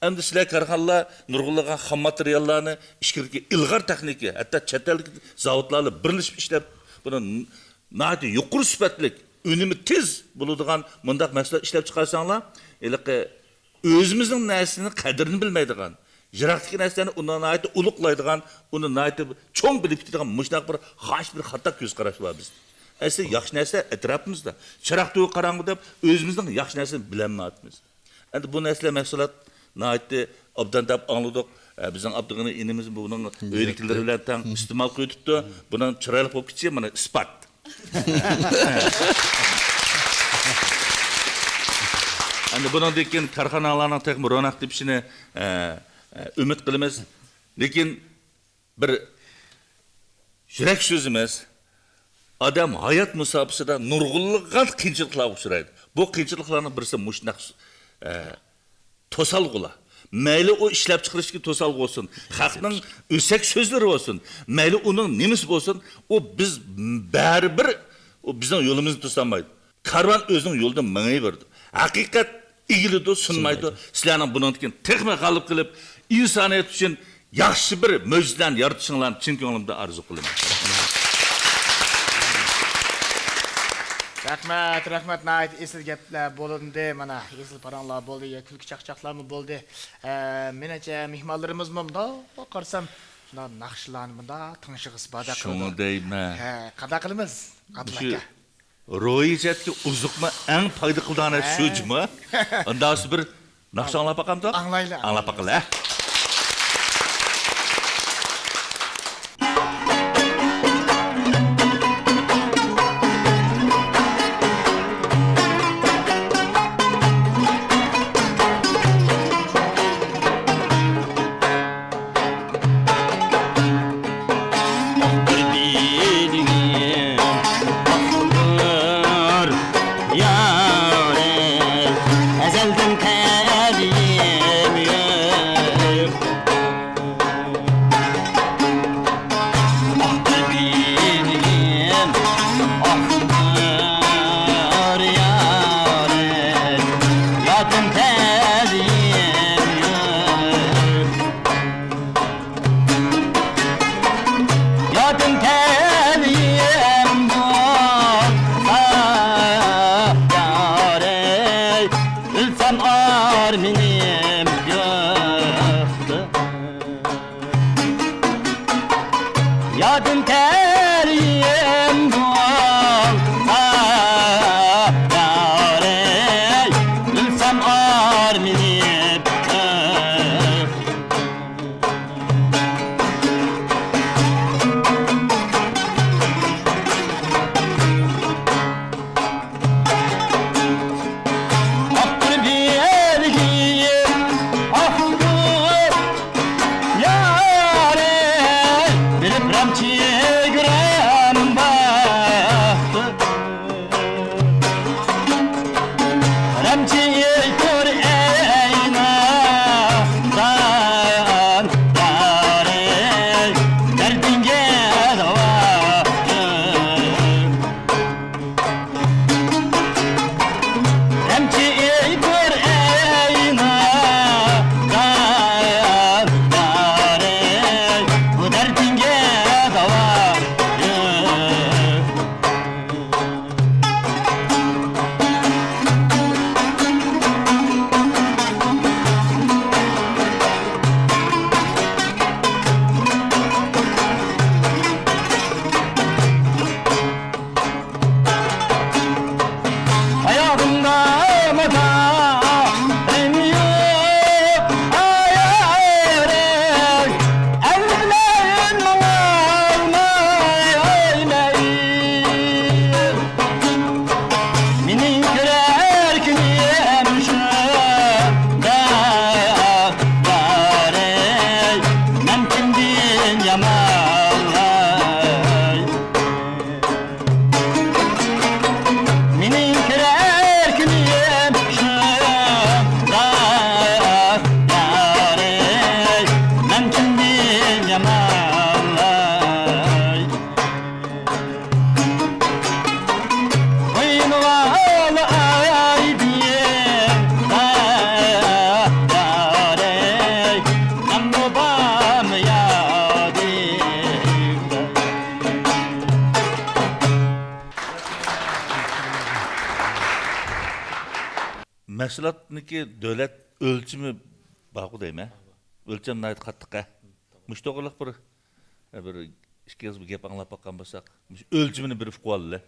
ئەمدى سىلەر كارخانىلار نۇرغۇنلىغان خام ماتېرىياللارنى ئىچكىرىكى ئىلغار تېخنىكا، ھەتتا چەت ئەلدىكى زاۋۇتلار بىلەن بىرلىشىپ ئىشلەپ، بۇنى ناھايىتى يۇقىرى سۈپەتلىك، ئۈنۈمى تېز بولىدىغان مۇنداق مەھسۇلات ئىشلەپ چىقارساڭلار، ھېلىقى ئۆزىمىزنىڭ نەرسىنىڭ قەدرىنى بىلمەيدىغان، يىراقتىكى نەرسىلەرنى ئۇنى ناھايىتى ئۇلۇغلايدىغان، ئۇنى ناھايىتى چوڭ بىلىپ كېتىدىغان مۇشۇنداق بىر خاس بىر خاتا كۆز قاراش بار بىزدە. ئەسلى ياخشى نەرسە ئەتراپىمىزدا. چىراغ تۈگۈپ قاراڭغۇ دەپ ئۆزىمىزنىڭ ياخشى نەرسىنى بىلەلمەيۋاتىمىز. ئەمدى بۇ نەرسىلەر مەھسۇلات ناھايىتى ئوبدان دەپ ئاڭلىدۇق. ئە، بىزنىڭ ئابدۇغېنى ئىنىمىز بۇنىڭ ئۆيدىكىلىرى بىلەن تەڭ ئىستېمال قىلىۋېتىپتۇ. بۇنىڭ چىرايلىق بولۇپ كېتىشى مانا ئىسپات. ئەمدى بۇنىڭدىن كېيىن كارخانىلارنىڭ تېخىمۇ روناق تېپىشىنى، ئە، ئە، ئۈمىد قىلىمىز. لېكىن بىر يۈرەك سۆزىمىز، ئادەم ھايات مۇساپىسىدا نۇرغۇنلىغان قىيىنچىلىقلارغا ئۇچرايدۇ. بۇ قىيىنچىلىقلارنىڭ بىرسى مۇشۇنداق، ئە، توسالغۇلار. مەيلى ئۇ ئىشلەپچىقىرىشتىكى توسالغۇ بولسۇن، خەقنىڭ ئۆسەك سۆزلىرى بولسۇن، مەيلى ئۇنىڭ نېمىسى بولسۇن، ئۇ بىز بەرىبىر ئۇ بىزنىڭ يولىمىزنى توسالمايدۇ. كارۋان ئۆزىنىڭ يولىدا مېڭىۋېرىدۇ. ھەقىقەت ئېگىلىدۇ، سۇنمايدۇ. سۇنمايدۇ. سىلەرنىڭ بۇنىڭدىن كېيىن تېخىمۇ غالىب قىلىپ، ئىنسانىيەت ئۈچۈن ياخشى بىر مۆجىزىلەرنى يارىتىشىڭلارنى چىن كۆڭلۈمدىن ئارزۇ قىلىمەن. رەھمەت، رەھمەت، ناھايىتى ئېسىل گەپلەر بولۇندى. مانا، ئېسىل پاراڭلار بولدى، يا كۈلكە چاقچاقلارمۇ بولدى. ئە، مېنىڭچە، مېھمانلىرىمىزمۇ مۇنداق قارىسام، مۇنداق ناخشىلارنى مۇنداق تىڭشىغۇسى باردەك قىلىدۇ. شۇڭا دەيمەن. ھە، قانداق قىلىمىز، ئابدۇللا ئاكا؟ روھىي جەھەتتىكى ئوزۇقمۇ ئەڭ پايدا قىلىدىغان نەرسە شۇ جۇمۇ. ئۇنداقسا بىر ناخشا ئاڭلاپ باقامدۇق؟ ئاڭلايلى. ئاڭلاپ باقىلى. بىر بىلگىن باختىيار يارىم، ئەزەلدىن تەلىيىم يوق. ئاھ، بىر بىلگىن باختىيار يارىم، ياردەم تەلىيىم يوق. ياردەم ئارمىنىم يوقتۇ. يادىم تەرىيىم بولسا، يارەي، بىلسەم ئارمىنىم يوقتۇ. مېنىڭ كۆرەر كۈنۈم شۇنداق بار ئەي، مەن كىمدىن يامانلاي؟ مېنىڭ كۆرەر كۈنۈم شۇنداق بار ئەي، مەن كىمدىن يامانلاي؟ مەھسۇلاتنىڭكى دۆلەت ئۆلچىمى بارغۇ دەيمەن. ئۆلچەم ناھايىتى قاتتىق ھە. مۇشۇ توغرىلىق بىر، بىر ئىككى ئېغىز بىر گەپ ئاڭلاپ باققان بولساق، مۇشۇ ئۆلچىمىنى بىر ئۇقۇۋالىلى.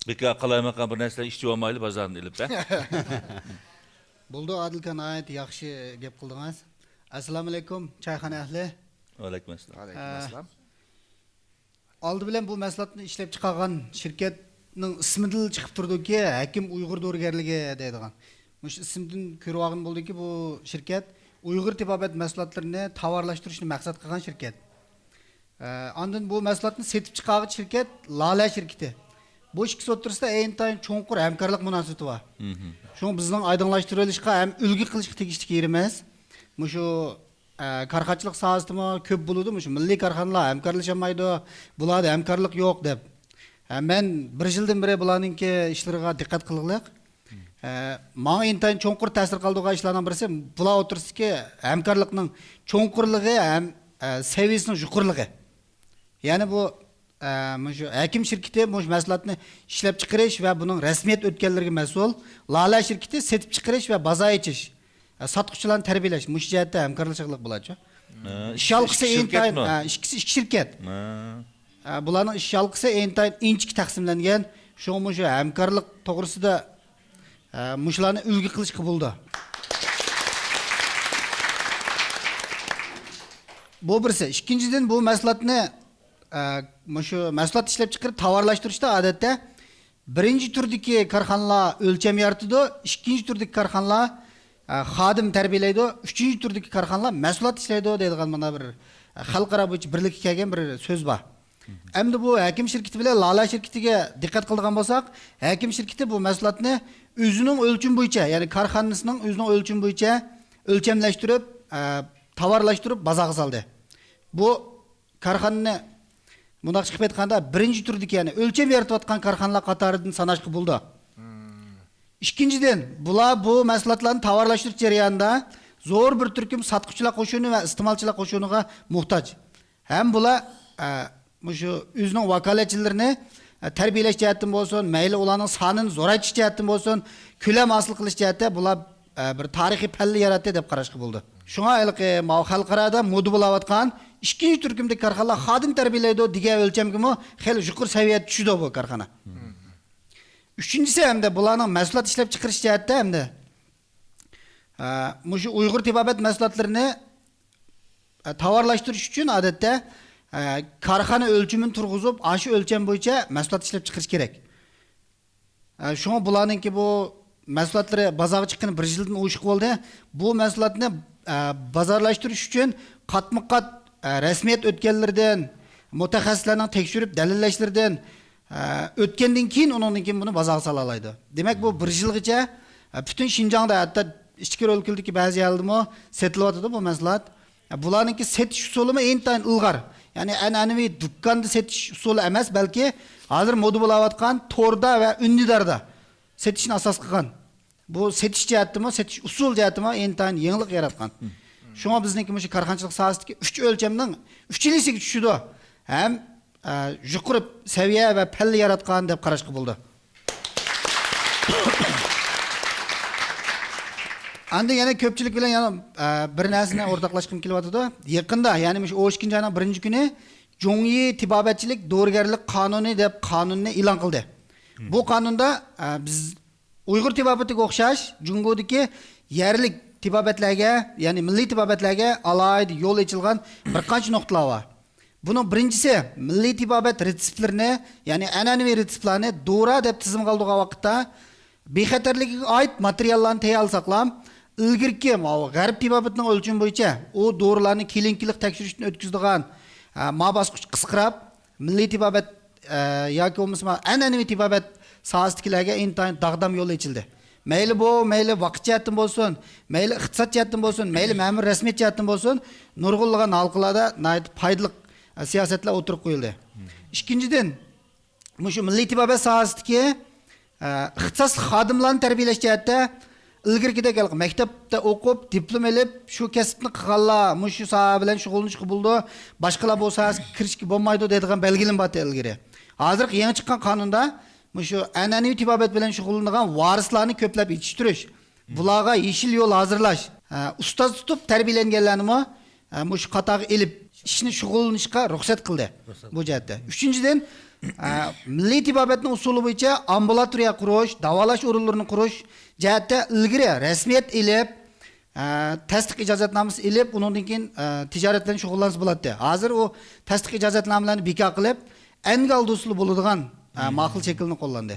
بىكار قالايمىقان بىر نەرسىلەر ئىچىۋالمايلى بازاردىن ئېلىپ ھە. بولدى، ئادىلكا ناھايىتى ياخشى گەپ قىلدىڭىز. ئەسسالامۇئەلەيكۇم، چايخانا ئەھلى. ۋەئەلەيكۇم ئەسسالام. ۋەئەلەيكۇم ئەسسالام. ئالدى بىلەن بۇ مەھسۇلاتنى ئىشلەپچىقارغان شىركەتنىڭ ئىسمىدىلا چىقىپ تۇرىدۇكى، ھەكىم ئۇيغۇر دورىگەرلىكى دەيدىغان. مۇشۇ ئىسىمدىن كۆرۈۋالغىلى بولىدۇكى، بۇ شىركەت ئۇيغۇر تېبابەت مەھسۇلاتلىرىنى تاۋارلاشتۇرۇشنى مەقسەت قىلغان شىركەت. ئە، ئاندىن بۇ مەھسۇلاتنى سېتىپ چىقارغۇچى شىركەت لالە شىركىتى. بۇ ئىككىسى ئوتتۇرىسىدا ئىنتايىن چوڭقۇر ھەمكارلىق مۇناسىۋىتى بار. مھم. شۇڭا بىزنىڭ ئايدىڭلاشتۇرۇۋېلىشقا ھەم ئۈلگە قىلىشقا تېگىشلىك يېرىمىز مۇشۇ ئە، كارخانىچىلىق ساھەسىدىمۇ كۆپ بولىدۇ، مۇشۇ مىللىي كارخانىلار ھەمكارلىشالمايدۇ، بۇلاردا ھەمكارلىق يوق دەپ. ئە، مەن بىر يىلدىن بېرى بۇلارنىڭكى ئىشلىرىغا دىققەت قىلغلىق. ئە، ماڭا ئىنتايىن چوڭقۇر تەسىر قالدۇرغان ئىشلارنىڭ بىرسى، بۇلار ئوتتۇرىسىدىكى ھەمكارلىقنىڭ چوڭقۇرلۇقى ھەم، ئە، سەۋىيىسىنىڭ يۇقىرىلىقى. يەنى بۇ، ئە، مۇشۇ ھەكىم شىركىتى مۇشۇ مەھسۇلاتنى ئىشلەپچىقىرىش ۋە بۇنىڭ رەسمىيەت ئۆتكەنلىرىگە مەسئۇل، لالە شىركىتى سېتىپ چىقىرىش ۋە بازار ئېچىش، ئە، ساتقۇچىلارنى تەربىيەلەش، مۇشۇ جەھەتتە ھەمكارلىشىقلىق بولىدۇ. ھە، ئىش ھالقىسى ئىككى ئىنتايىن، شىركەتمۇ؟ ھە، ئىككىسى ئىككى شىركەت. ھە. ئە، بۇلارنىڭ ئىش ھالقىسى ئىنتايىن ئىنچىكە تەقسىملەنگەن. شۇڭا مۇشۇ ھەمكارلىق توغرىسىدا، ئە، مۇشۇلارنى ئۈلگە قىلىشقا بولىدۇ. بۇ بىرسى. ئىككىنچىدىن، بۇ مەھسۇلاتنى، ئە، مۇشۇ مەھسۇلات ئىشلەپچىقىرىپ تاۋارلاشتۇرۇشتا ئادەتتە بىرىنچى تۈردىكى كارخانىلار ئۆلچەم يارىتىدۇ، ئىككىنچى تۈردىكى كارخانىلار، ئە، خادىم تەربىيەلەيدۇ، ئۈچىنچى تۈردىكى كارخانىلار مەھسۇلات ئىشلەيدۇ دەيدىغان مانا بىر، ئە، خەلقئارا بويىچە بىرلىككە كەلگەن بىر سۆز بار. ئەمدى بۇ ھەكىم شىركىتى بىلەن لالە شىركىتىگە دىققەت قىلىدىغان بولساق، ھەكىم شىركىتى بۇ مەھسۇلاتنى ئۆزىنىڭ ئۆلچىمى بويىچە، يەنى كارخانىسىنىڭ ئۆزىنىڭ ئۆلچىمى بويىچە ئۆلچەملەشتۈرۈپ، ئە، تاۋارلاشتۇرۇپ بازارغا سالدى. بۇ كارخانىنى مۇنداق چىقىپ ئېيتقاندا، بىرىنچى تۈردىكى، يەنى ئۆلچەم يارىتىۋاتقان كارخانىلار قاتارىدىن ساناشقا بولىدۇ. ئىككىنچىدىن، بۇلار بۇ مەھسۇلاتلارنى تاۋارلاشتۇرۇش جەريانىدا زور بىر تۈركۈم ساتقۇچىلار قوشۇنى ۋە ئىستېمالچىلار قوشۇنىغا موھتاج. ھەم بۇلار، ئە، مۇشۇ ئۆزىنىڭ ۋاكالەتچىلىرىنى، ئە، تەربىيەلەش جەھەتتىن بولسۇن، مەيلى ئۇلارنىڭ سانىنى زورايتىش جەھەتتىن بولسۇن، كۆلەم ھاسىل قىلىش جەھەتتە بۇلار ئە، بىر تارىخىي پەللە ياراتتى دەپ قاراشقا بولىدۇ. شۇڭا ھېلىقى ماۋۇ خەلقئارادا مودا بولاۋاتقان ئىككىنچى تۈركۈمدىكى كارخانىلار خادىم تەربىيەلەيدۇ دېگەن ئۆلچەمگىمۇ خېلى يۇقىرى سەۋىيەدە چۈشىدۇ بۇ كارخانا. ئۈچىنچىسى، ھەمدە بۇلارنىڭ مەھسۇلات ئىشلەپچىقىرىش جەھەتتە ھەمدە، ئە، مۇشۇ ئۇيغۇر تېبابەت مەھسۇلاتلىرىنى، ئە، تاۋارلاشتۇرۇش ئۈچۈن، ئادەتتە، ئە، كارخانا ئۆلچىمىنى تۇرغۇزۇپ، ئاشۇ ئۆلچەم بويىچە مەھسۇلات ئىشلەپچىقىرىش كېرەك. ئە، شۇڭا بۇلارنىڭكى بۇ مەھسۇلاتلىرى بازارغا چىققىنى بىر يىلدىن ئوشۇق بولدى. بۇ مەھسۇلاتنى، ئە، بازارلاشتۇرۇش ئۈچۈن قاتمۇ قات، ئە، رەسمىيەت ئۆتكەنلىرىدىن، مۇتەخەسسىسلەرنىڭ تەكشۈرۈپ دەلىللەشلىرىدىن، ئە، ئۆتكەندىن كېيىن، ئۇنىڭدىن كېيىن بۇنى بازارغا سالالايدۇ. دېمەك، بۇ بىر يىلغىچە، ئە، پۈتۈن شىنجاڭدا، ھەتتا ئىچكىرى ئۆلكىلىدىكى بەزى يەرلىرىمۇ سېتىلىۋاتىدۇ بۇ مەھسۇلات. بۇلارنىڭكى سېتىش ئۇسۇلىمۇ ئىنتايىن ئىلغار. يەنى ئەنئەنىۋى دۇكاندا سېتىش ئۇسۇلى ئەمەس، بەلكى ھازىر مودا بولاۋاتقان توردا ۋە ئۈندىداردا سېتىشنى ئاساس قىلغان. بۇ سېتىش جەھەتتىمۇ، سېتىش ئۇسۇل جەھەتتىمۇ ئىنتايىن يېڭىلىق ياراتقان. شۇڭا بىزنىڭكى مۇشۇ كارخانىچىلىق ساھەسىدىكى ئۈچ ئۆلچەمنىڭ ئۈچىلىسىگە چۈشىدۇ. ھەم، ئە، يۇقىرى سەۋىيە ۋە پەللە ياراتقان دەپ قاراشقا بولىدۇ. ئاندىن يەنە كۆپچىلىك بىلەن يەنە، ئە، بىر نەرسىنى ئورتاقلاشقۇم كېلىۋاتىدۇ. يېقىندا، يەنى مۇشۇ ئون ئىككىنچى ئاينىڭ بىرىنچى كۈنى جۇڭيى تېبابەتچىلىك دورىگەرلىك قانۇنى دەپ قانۇننى ئېلان قىلدى. بۇ قانۇندا، ئە، بىز ئۇيغۇر تېبابىتىگە ئوخشاش جۇڭگودىكى يەرلىك تېبابەتلەرگە، يەنى مىللىي تېبابەتلەرگە ئالاھىدە يول ئېچىلغان بىر قانچە نۇقتىلار بار. بۇنىڭ بىرىنچىسى، مىللىي تېبابەت رېتسېپلىرىنى، يەنى ئەنئەنىۋى رېتسېپلارنى دورا دەپ تىزىمغا ئالىدىغان ۋاقىتتا، بىخەتەرلىكىگە ئائىت ماتېرىياللارنى تەييارلىساقلا، ئىلگىرىكى ماۋۇ غەرب تېبابىتىنىڭ ئۆلچىمى بويىچە ئۇ دورىلارنى كلىنىكىلىق تەكشۈرۈشتىن ئۆتكۈزىدىغان، ئە، ما باسقۇچ قىسقىراپ، مىللىي تېبابەت، ئە، ياكى بولمىسا ئەنئەنىۋى تېبابەت ساھەسىدىكىلەرگە ئىنتايىن داغدام يول ئېچىلدى. مەيلى بۇ، مەيلى ۋاقىت جەھەتتىن بولسۇن، مەيلى ئىقتىساد جەھەتتىن بولسۇن، مەيلى مەمۇرىي رەسمىيەت جەھەتتىن بولسۇن، نۇرغۇنلىغان ھالقىلاردا ناھايىتى پايدىلىق، ئە، سىياسەتلەر ئوتتۇرىغا قويۇلدى. ئىككىنچىدىن، مۇشۇ مىللىي تېبابەت ساھەسىدىكى، ئە، ئىختىساسلىق خادىملارنى تەربىيەلەش جەھەتتە ئىلگىرىكىدەك ھېلىقى مەكتەپتە ئوقۇپ، دىپلوم ئېلىپ، شۇ كەسىپنى قىلغانلار مۇشۇ ساھە بىلەن شۇغۇللىنىشقا بولىدۇ، باشقىلار بۇ ساھەگە كىرىشكە بولمايدۇ دەيدىغان بەلگىلىمە بارتى ئىلگىرى. ھازىرقى يېڭى چىققان قانۇندا مۇشۇ ئەنئەنىۋى تېبابەت بىلەن شۇغۇللىنىدىغان ۋارىسلارنى كۆپلەپ يېتىشتۈرۈش، بۇلارغا يېشىل يول ھازىرلاش، ئە، ئۇستاز تۇتۇپ تەربىيەلەنگەنلەرنىمۇ، ئە، مۇشۇ قاتارغا ئېلىپ، ئىشنى شۇغۇللىنىشقا رۇخسەت قىلدى بۇ جەھەتتە. ئۈچىنچىدىن، ئە، مىللىي تېبابەتنىڭ ئۇسۇلى بويىچە ئامبۇلاتورىيە قۇرۇش، داۋالاش ئورۇنلىرىنى قۇرۇش جەھەتتە ئىلگىرى رەسمىيەت ئېلىپ، ئە، تەستىق ئىجازەتنامىسى ئېلىپ، ئۇنىڭدىن كېيىن، ئە، تىجارەت بىلەن شۇغۇللانسا بولاتتى. ھازىر ئۇ تەستىق ئىجازەتنامىلەرنى بىكار قىلىپ، ئەنگە ئالدى ئۇسۇلى بولىدىغان، ئە، ماقۇل شەكىلنى قوللاندى.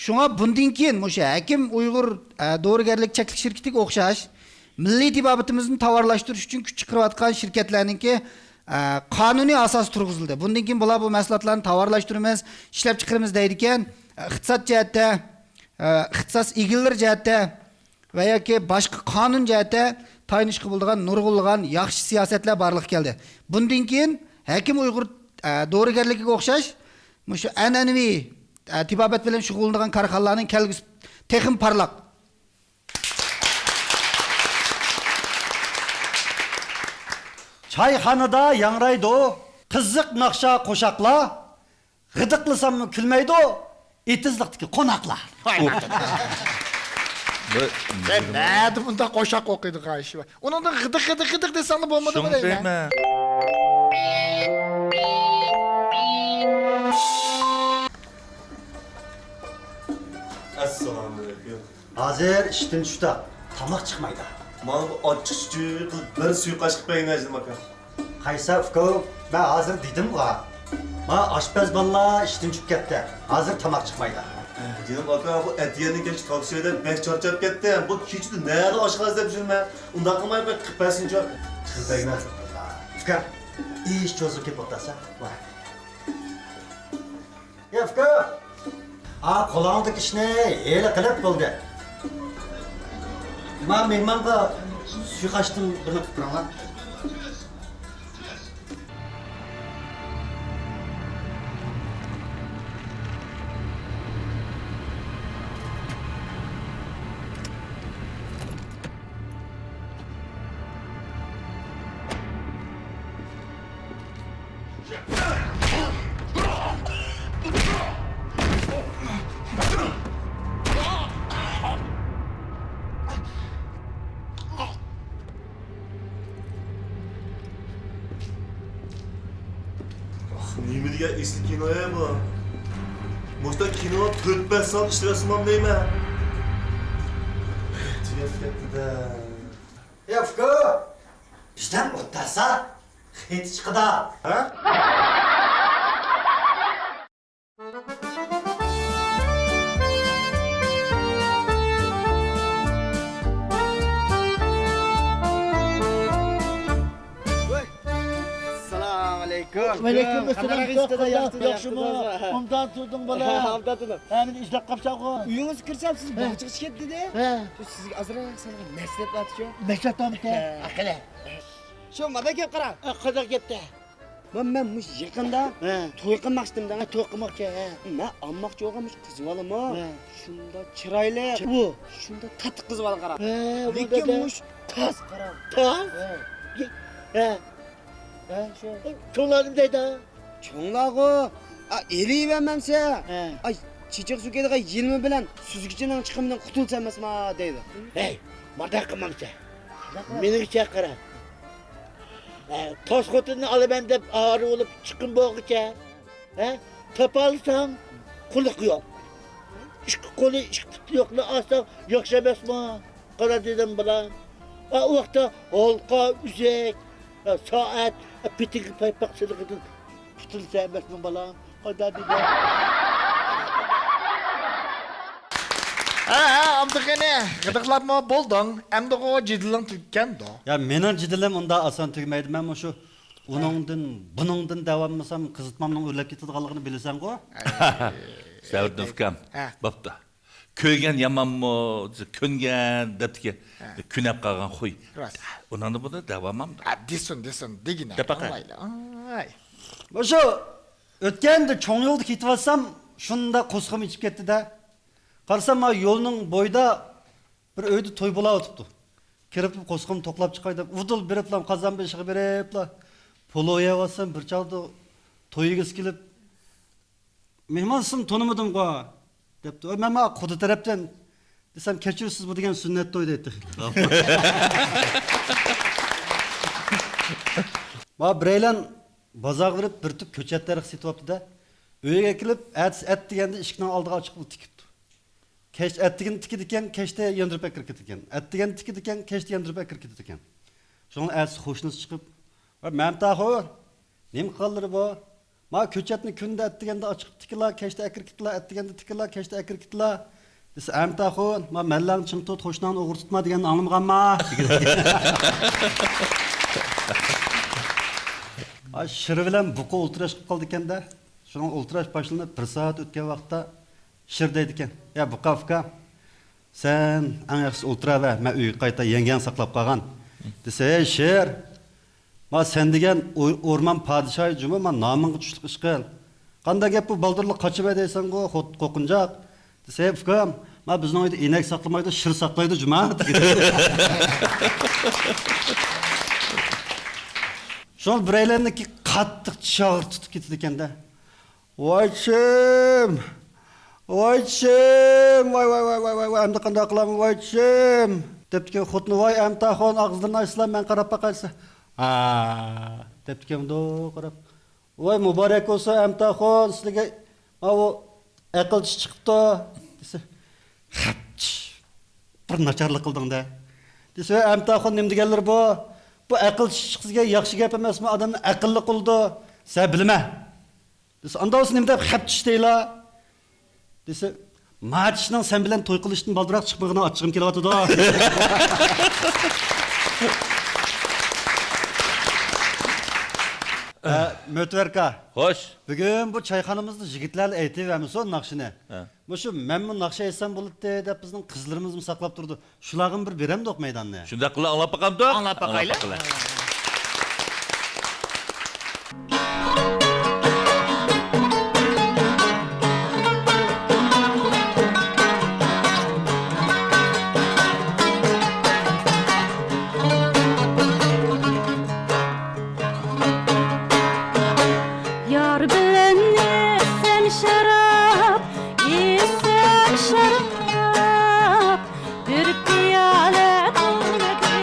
شۇڭا بۇندىن كېيىن مۇشۇ ھەكىم ئۇيغۇر، ئە، دورىگەرلىك چەكلىك شىركىتىگە ئوخشاش مىللىي تېبابىتىمىزنى تاۋارلاشتۇرۇش ئۈچۈن كۈچ چىقىرىۋاتقان شىركەتلەرنىڭكى، ئە، قانۇنىي ئاساسى تۇرغۇزۇلدى. بۇندىن كېيىن بۇلار بۇ مەھسۇلاتلارنى تاۋارلاشتۇرىمىز، ئىشلەپچىقىرىمىز دەيدىكەن، ئىقتىساد جەھەتتە، ئە، ئىختىساس ئىگىلىرى جەھەتتە ۋە ياكى باشقا قانۇن جەھەتتە تايىنىشقا بولىدىغان نۇرغۇنلىغان ياخشى سىياسەتلەر بارلىققا كەلدى. بۇندىن كېيىن ھەكىم ئۇيغۇر، ئە، دورىگەرلىكىگە ئوخشاش مۇشۇ ئەنئەنىۋى، ئە، تېبابەت بىلەن شۇغۇللىنىدىغان كارخانىلارنىڭ كەلگۈسى تېخىمۇ پارلاق. چايخانىدا ياڭرايدۇ قىزىق ناخشا قوشاقلار، غىدىقلىساممۇ كۈلمەيدۇ ئېتىزلىقتىكى قوناقلار. سەن نەدە بۇنداق قوشاق ئوقۇيدىغان ئىش بار؟ ئۇنىڭدىن غىدىق، غىدىق، غىدىق دېسەڭلا بولمىدىمۇ دەيمەن. ئەسسالامۇئەلەيكۇم. ھازىر ئىشتىن چۈشتۇق، تاماق چىقمايدۇ. ماڭا بۇ ئاچچىق سۈتى قىلىپ بىر سۇيۇقئاش قىلىپ بەرگىن ئاكا. قايسى ئۇكا؟ مەن ھازىر دېدىمغۇ. ما ئاشپەز بالىلار ئىشتىن چۈشۈپ كەتتى. ھازىر تاماق چىقمايدۇ. جېنىم ئاكا، بۇ ئەتىگەندىن كەچ تاكسىدا بەك چارچاپ كەتتىم. بۇ كېچىدە نەدە ئاشقازان ئىزدەپ يۈرمەن؟ ئۇنداق قىلماي بىر قىلىپ بەرسىنچۇ. قىلىپ بەرگىنە. ئۇكا، ئىش چوزۇپ كېلىپ ئولتۇرسا. ۋاي. يا ئۇكا! ئا، قولۇڭدىكى ئىشنى ھېلى قىلىپ بولدى. ما مېھمانغا سۇيۇقئاشتىن بىرنى قىلىپ بېرىڭلار. دېگەن ئېسىل كىنو بۇ. مۇشۇنداق كىنو تۆت بەش سائەت ئىشلىۋەتسىمۇ دەيمەن. تۈگەپ كەتتى-دە. يا ئۇكا، بىزدىن ئوتتۇرىسا خېتى چىقىدا. ھە؟ ئەسسالامۇئەلەيكۇم. ۋەئەلەيكۇم ئەسسالام. قانداق ئەھۋالىڭىز؟ ياخشىمۇ؟ ئوبدان تۇردۇڭ بالا. ھە، ئوبدان تۇردۇم. ھە، مېنى ئىزدەپ قاپسەنغۇ؟ ئۆيىڭىزگە كىرسەم، سىز باغچىغا چىقىپ كەتتى دە. ھە. سىزگە ئازراق سەل مەسلىھەت بارچۇ. مەسلىھەت بارمىكەن؟ ھە. قېنى. شۇ مادا گەپ قارا. ھە، قانداق گەپتە؟ مەن، مەن مۇشۇ يېقىندا ھە. توي قىلماقچىدىم دە. ھە، توي قىلماقچى، ھە. مەن ئالماقچى بولغان مۇشۇ قىز بالىمۇ ھە. شۇنداق چىرايلىق، ئۇ شۇنداق تاتلىق قىز بالا قارا. ھە، لېكىن مۇشۇ تاز قارا. تاز؟ ھە. ھە. ھە، شۇ. چوڭلار نېمە دەيدۇ؟ چوڭلارغۇ، ئا، ئېلىۋەرمەمسە؟ ھە. ئاي، چېچەك سۈركەيدىغان يىلمۇ بىلەن سۈزگۈچىنىڭ چىقىمىدىن قۇتۇلسا ئەمەسما دەيدۇ. ھەي، مادا قىلمامسە؟ مېنىڭچە قارا. ھە، تاز خوتۇننى ئالىمەن دەپ ئاۋارە بولۇپ چىققىن بولغۇچە. ھە؟ تاپالىساڭ، قۇلىقى يوق. ئىككى قولى، ئىككى پۇتى يوقنى ئالساڭ ياخشى ئەمەسمۇ؟ قارا دېدىم بالا. ئا، ئۇ ۋاقىتتا ھالقا، ئۈزۈك، ئا، سائەت، ئا، پېتىگە پايپاق سېلىقىدىن قۇتۇلسا ئەمەسمۇ بالا؟ قارا دېدىم. ھە، ھە، ئابدۇغېنى، غىدىقلاپمۇ بولدۇڭ؟ ئەمدىغۇ جېدىلىڭ تۈگىگەندۇ؟ يا، مېنىڭ جېدىلىم ئۇنداق ئاسان تۈگىمەيدۇ. مەن مۇشۇ ئۇنىڭدىن، بۇنىڭدىن دەۋالمىسام، قىزىتمامنىڭ ئۆرلەپ كېتىدىغانلىقىنى بىلىسەنغۇ؟ سەۋدىن ئۇكام، ھە. بوپتۇ. كۆرگەن يامانمۇ، كۆنگەن دەپتىكەن. ھە. كۆنەپ قالغان خۇي. راست. ئۇنىڭدا بۇنى دەۋالمامدۇ. ھە، دېسۇن، دېسۇن، دېگىنە. دەپ باقە. ئاڭلايلى، ئاڭلاي. مۇشۇ ئۆتكەندە چوڭ يولدا كېتىۋاتسام، شۇنداق قورسىقىم ئېچىپ كەتتى-دە. قارىسام، ما يولنىڭ بويىدا بىر ئۆيدە توي بولاۋاتىپتۇ. كىرىپ قورسىقىمنى توقلاپ چىقاي دەپ، ئۇدۇل بېرىپلا قازان بېشىغا بېرىپلا پولۇ يەۋاتسام، بىر چاغدا توي ئىگىسى كېلىپ، «مېھمان، سىزنى تونۇمىدىمغۇ؟» دەپتۇ. «ئۆي، مەن ما قۇدا تەرەپتىن» دېسەم، «كەچۈرسىز، بۇ دېگەن سۈننەت توي» دەيتتى. ما بىرەيلەن بازارغا بېرىپ بىر تۈپ كۆچەت تەرىخى سېتىۋاپتۇ-دە. ئۆيىگە كېلىپ، ئەتىسى ئەتىگەندە ئىشىكنىڭ ئالدىغا ئاچىقىپ تىكىپتۇ. كەچتە ئەتىگەندە تىكىدىكەن، كەچتە ياندۇرۇپ ئەكىرىپ كېتىدىكەن. ئەتىگەندە تىكىدىكەن، كەچتە ياندۇرۇپ ئەكىرىپ كېتىدىكەن. شۇڭا ئەتىسى قوشنىسى چىقىپ، «ۋاي مەمتىئاخۇن، نېمە قىلغانلىرى بۇ؟ ما كۆچەتنى كۈندە ئەتىگەندە ئاچىقىپ تىكىلا، كەچتە ئەكىرىپ كېتىلا، ئەتىگەندە تىكىلا، كەچتە ئەكىرىپ كېتىلا» دېسە، «ئەمتىئاخۇن، ما مەللەڭنى چىڭ تۇت، قوشناڭنى ئوغرى تۇتما دېگەننى ئاڭلىمىغانما؟» دېگەن. ئا، شىر بىلەن بۇقا ئولتۇراش قىلىپ قالىدىكەن-دە. شۇنىڭ ئولتۇراش باشلىنىپ بىر سائەت ئۆتكەن ۋاقىتتا شىر دەيدىكەن، «يا بۇقا ئۇكا، سەن ئەڭ ياخشىسى ئولتۇراۋەر، مەن ئۆيگە قايتاي، يەڭگەڭ ساقلاپ قالغان» دېسە، «ھەي شىر، ما سەن دېگەن ئو-، ئورمان پادىشاھى جۇمۇ، ما نامىڭغا چۈشلۈك ئىش قىل. قانداق گەپ بۇ، بالدۇرلا قاچىمەن دەيسەنغۇ، خو-، قورقۇنچاق» دېسە، «ھەي ئۇكام، ما بىزنىڭ ئۆيدە ئىنەك ساقلىمايدۇ، شىر ساقلايدۇ جۇما» دېگەن. شۇڭا بىرەيلەننىڭكى قاتتىق چىش ئاغرىق تۇتۇپ كېتىدىكەن-دە. «ۋاي چىشىم! ۋاي چىشىم! ۋاي، ۋاي، ۋاي، ئەمدى قانداق قىلامەن، ۋاي چىشىم!» دەپتىكەن خوتۇنى، «ۋاي ئەمتاخۇن، ئاغزىلىرىنى ئاچسىلا، مەن قاراپ باقاي» دېسە، «ھا» دەپتىكەن مۇنداق قاراپ. «ۋاي مۇبارەك بولسۇن ئەمتاخۇن، سىلىگە ماۋۇ ئەقىل چىش چىقىپتۇ» دېسە، «خەپ چىش! بىر ناچارلىق قىلدىڭ-دە» دېسە، «ۋاي ئەمتاخۇن، نېمە دېگەنلىرى بۇ؟ بۇ ئەقىل چىش چىقسا دېگەن ياخشى گەپ ئەمەسمۇ، ئادەمنى ئەقىللىق قىلىدۇ، سەن بىلىمە» دېسە، «ئاندا بولسا نېمە دەپ خەپ چىش دەيلا؟» دېسە، «ما چىشنىڭ سەن بىلەن توي قىلىشتىن بالدۇراق چىقمىغىنىغا ئاچچىقىم كېلىۋاتىدۇ» ئە، مۆتىۋەر ئاكا. خوش. بۈگۈن بۇ چايخانىمىزدا يىگىتلەرلا ئېيتىۋەرمىسۇن ناخشىنى. ھە. مۇشۇ مەنمۇ ناخشا ئېيتسام بولاتتى دەپ بىزنىڭ قىزلىرىمىزمۇ ساقلاپ تۇرىدۇ. شۇلارغىمۇ بىر بېرەمدۇق مەيداننى. شۇنداق قىلىپ ئاڭلاپ باقامدۇق؟ ئاڭلاپ باقايلى. ئاڭلاپ باقىلى. يار بىلەن ئىچسەم شاراب، ئىچسەم شاراب، بىر پىيالە قىلمىدى.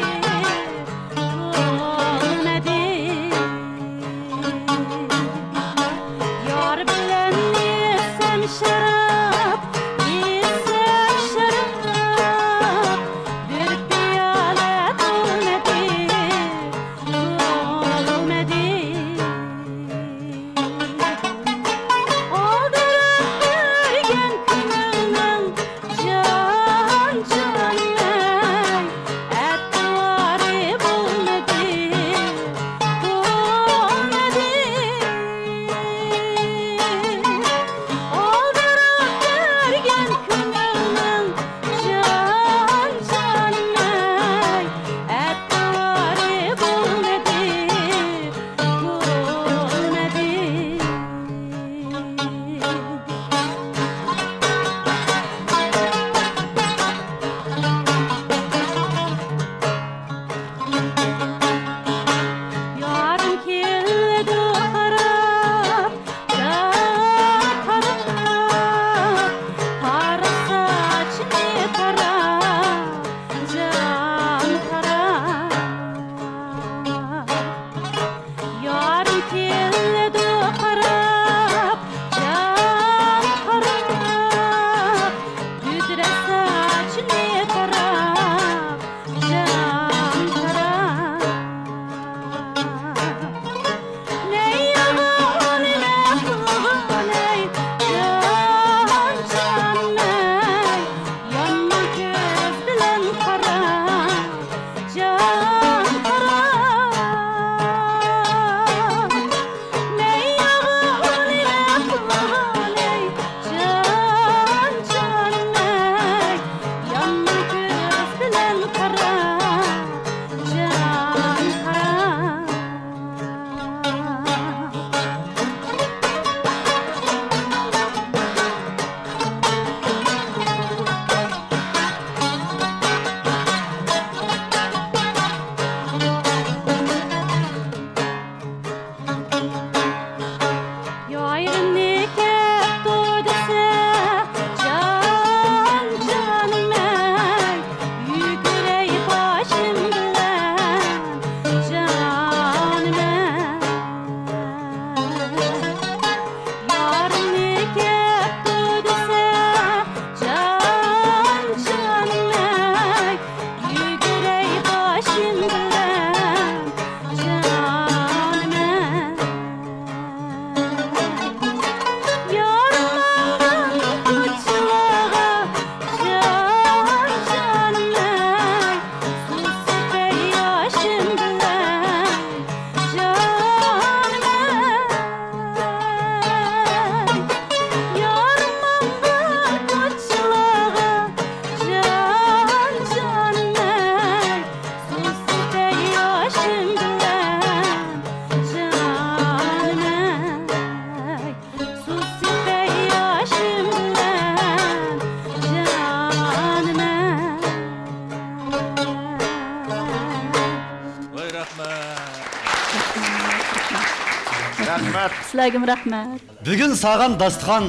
رەھمەت. سىلەرگىمۇ رەھمەت. بۈگۈن سالغان داستىخان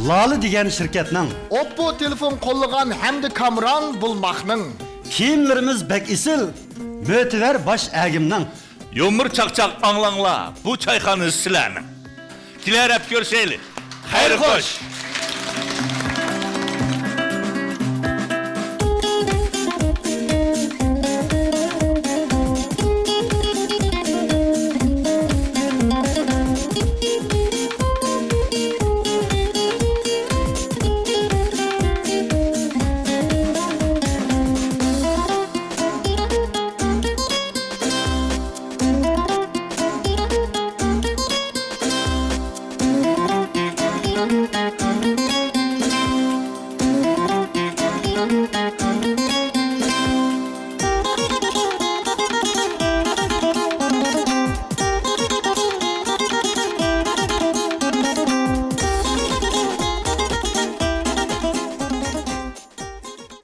لالە دېگەن شىركەتنىڭ. ئوپپو تېلېفون قوللىغان ھەمدە كامېران بولماقنىڭ. كىيىملىرىمىز بەك ئېسىل، مۆتىۋەر باش ئەگىمنىڭ. يۇمۇر چاقچاق ئاڭلاڭلار، بۇ چايخانا سىلەرنىڭ. كېلەر ھەپتە كۆرۈشەيلى. خەير خوش.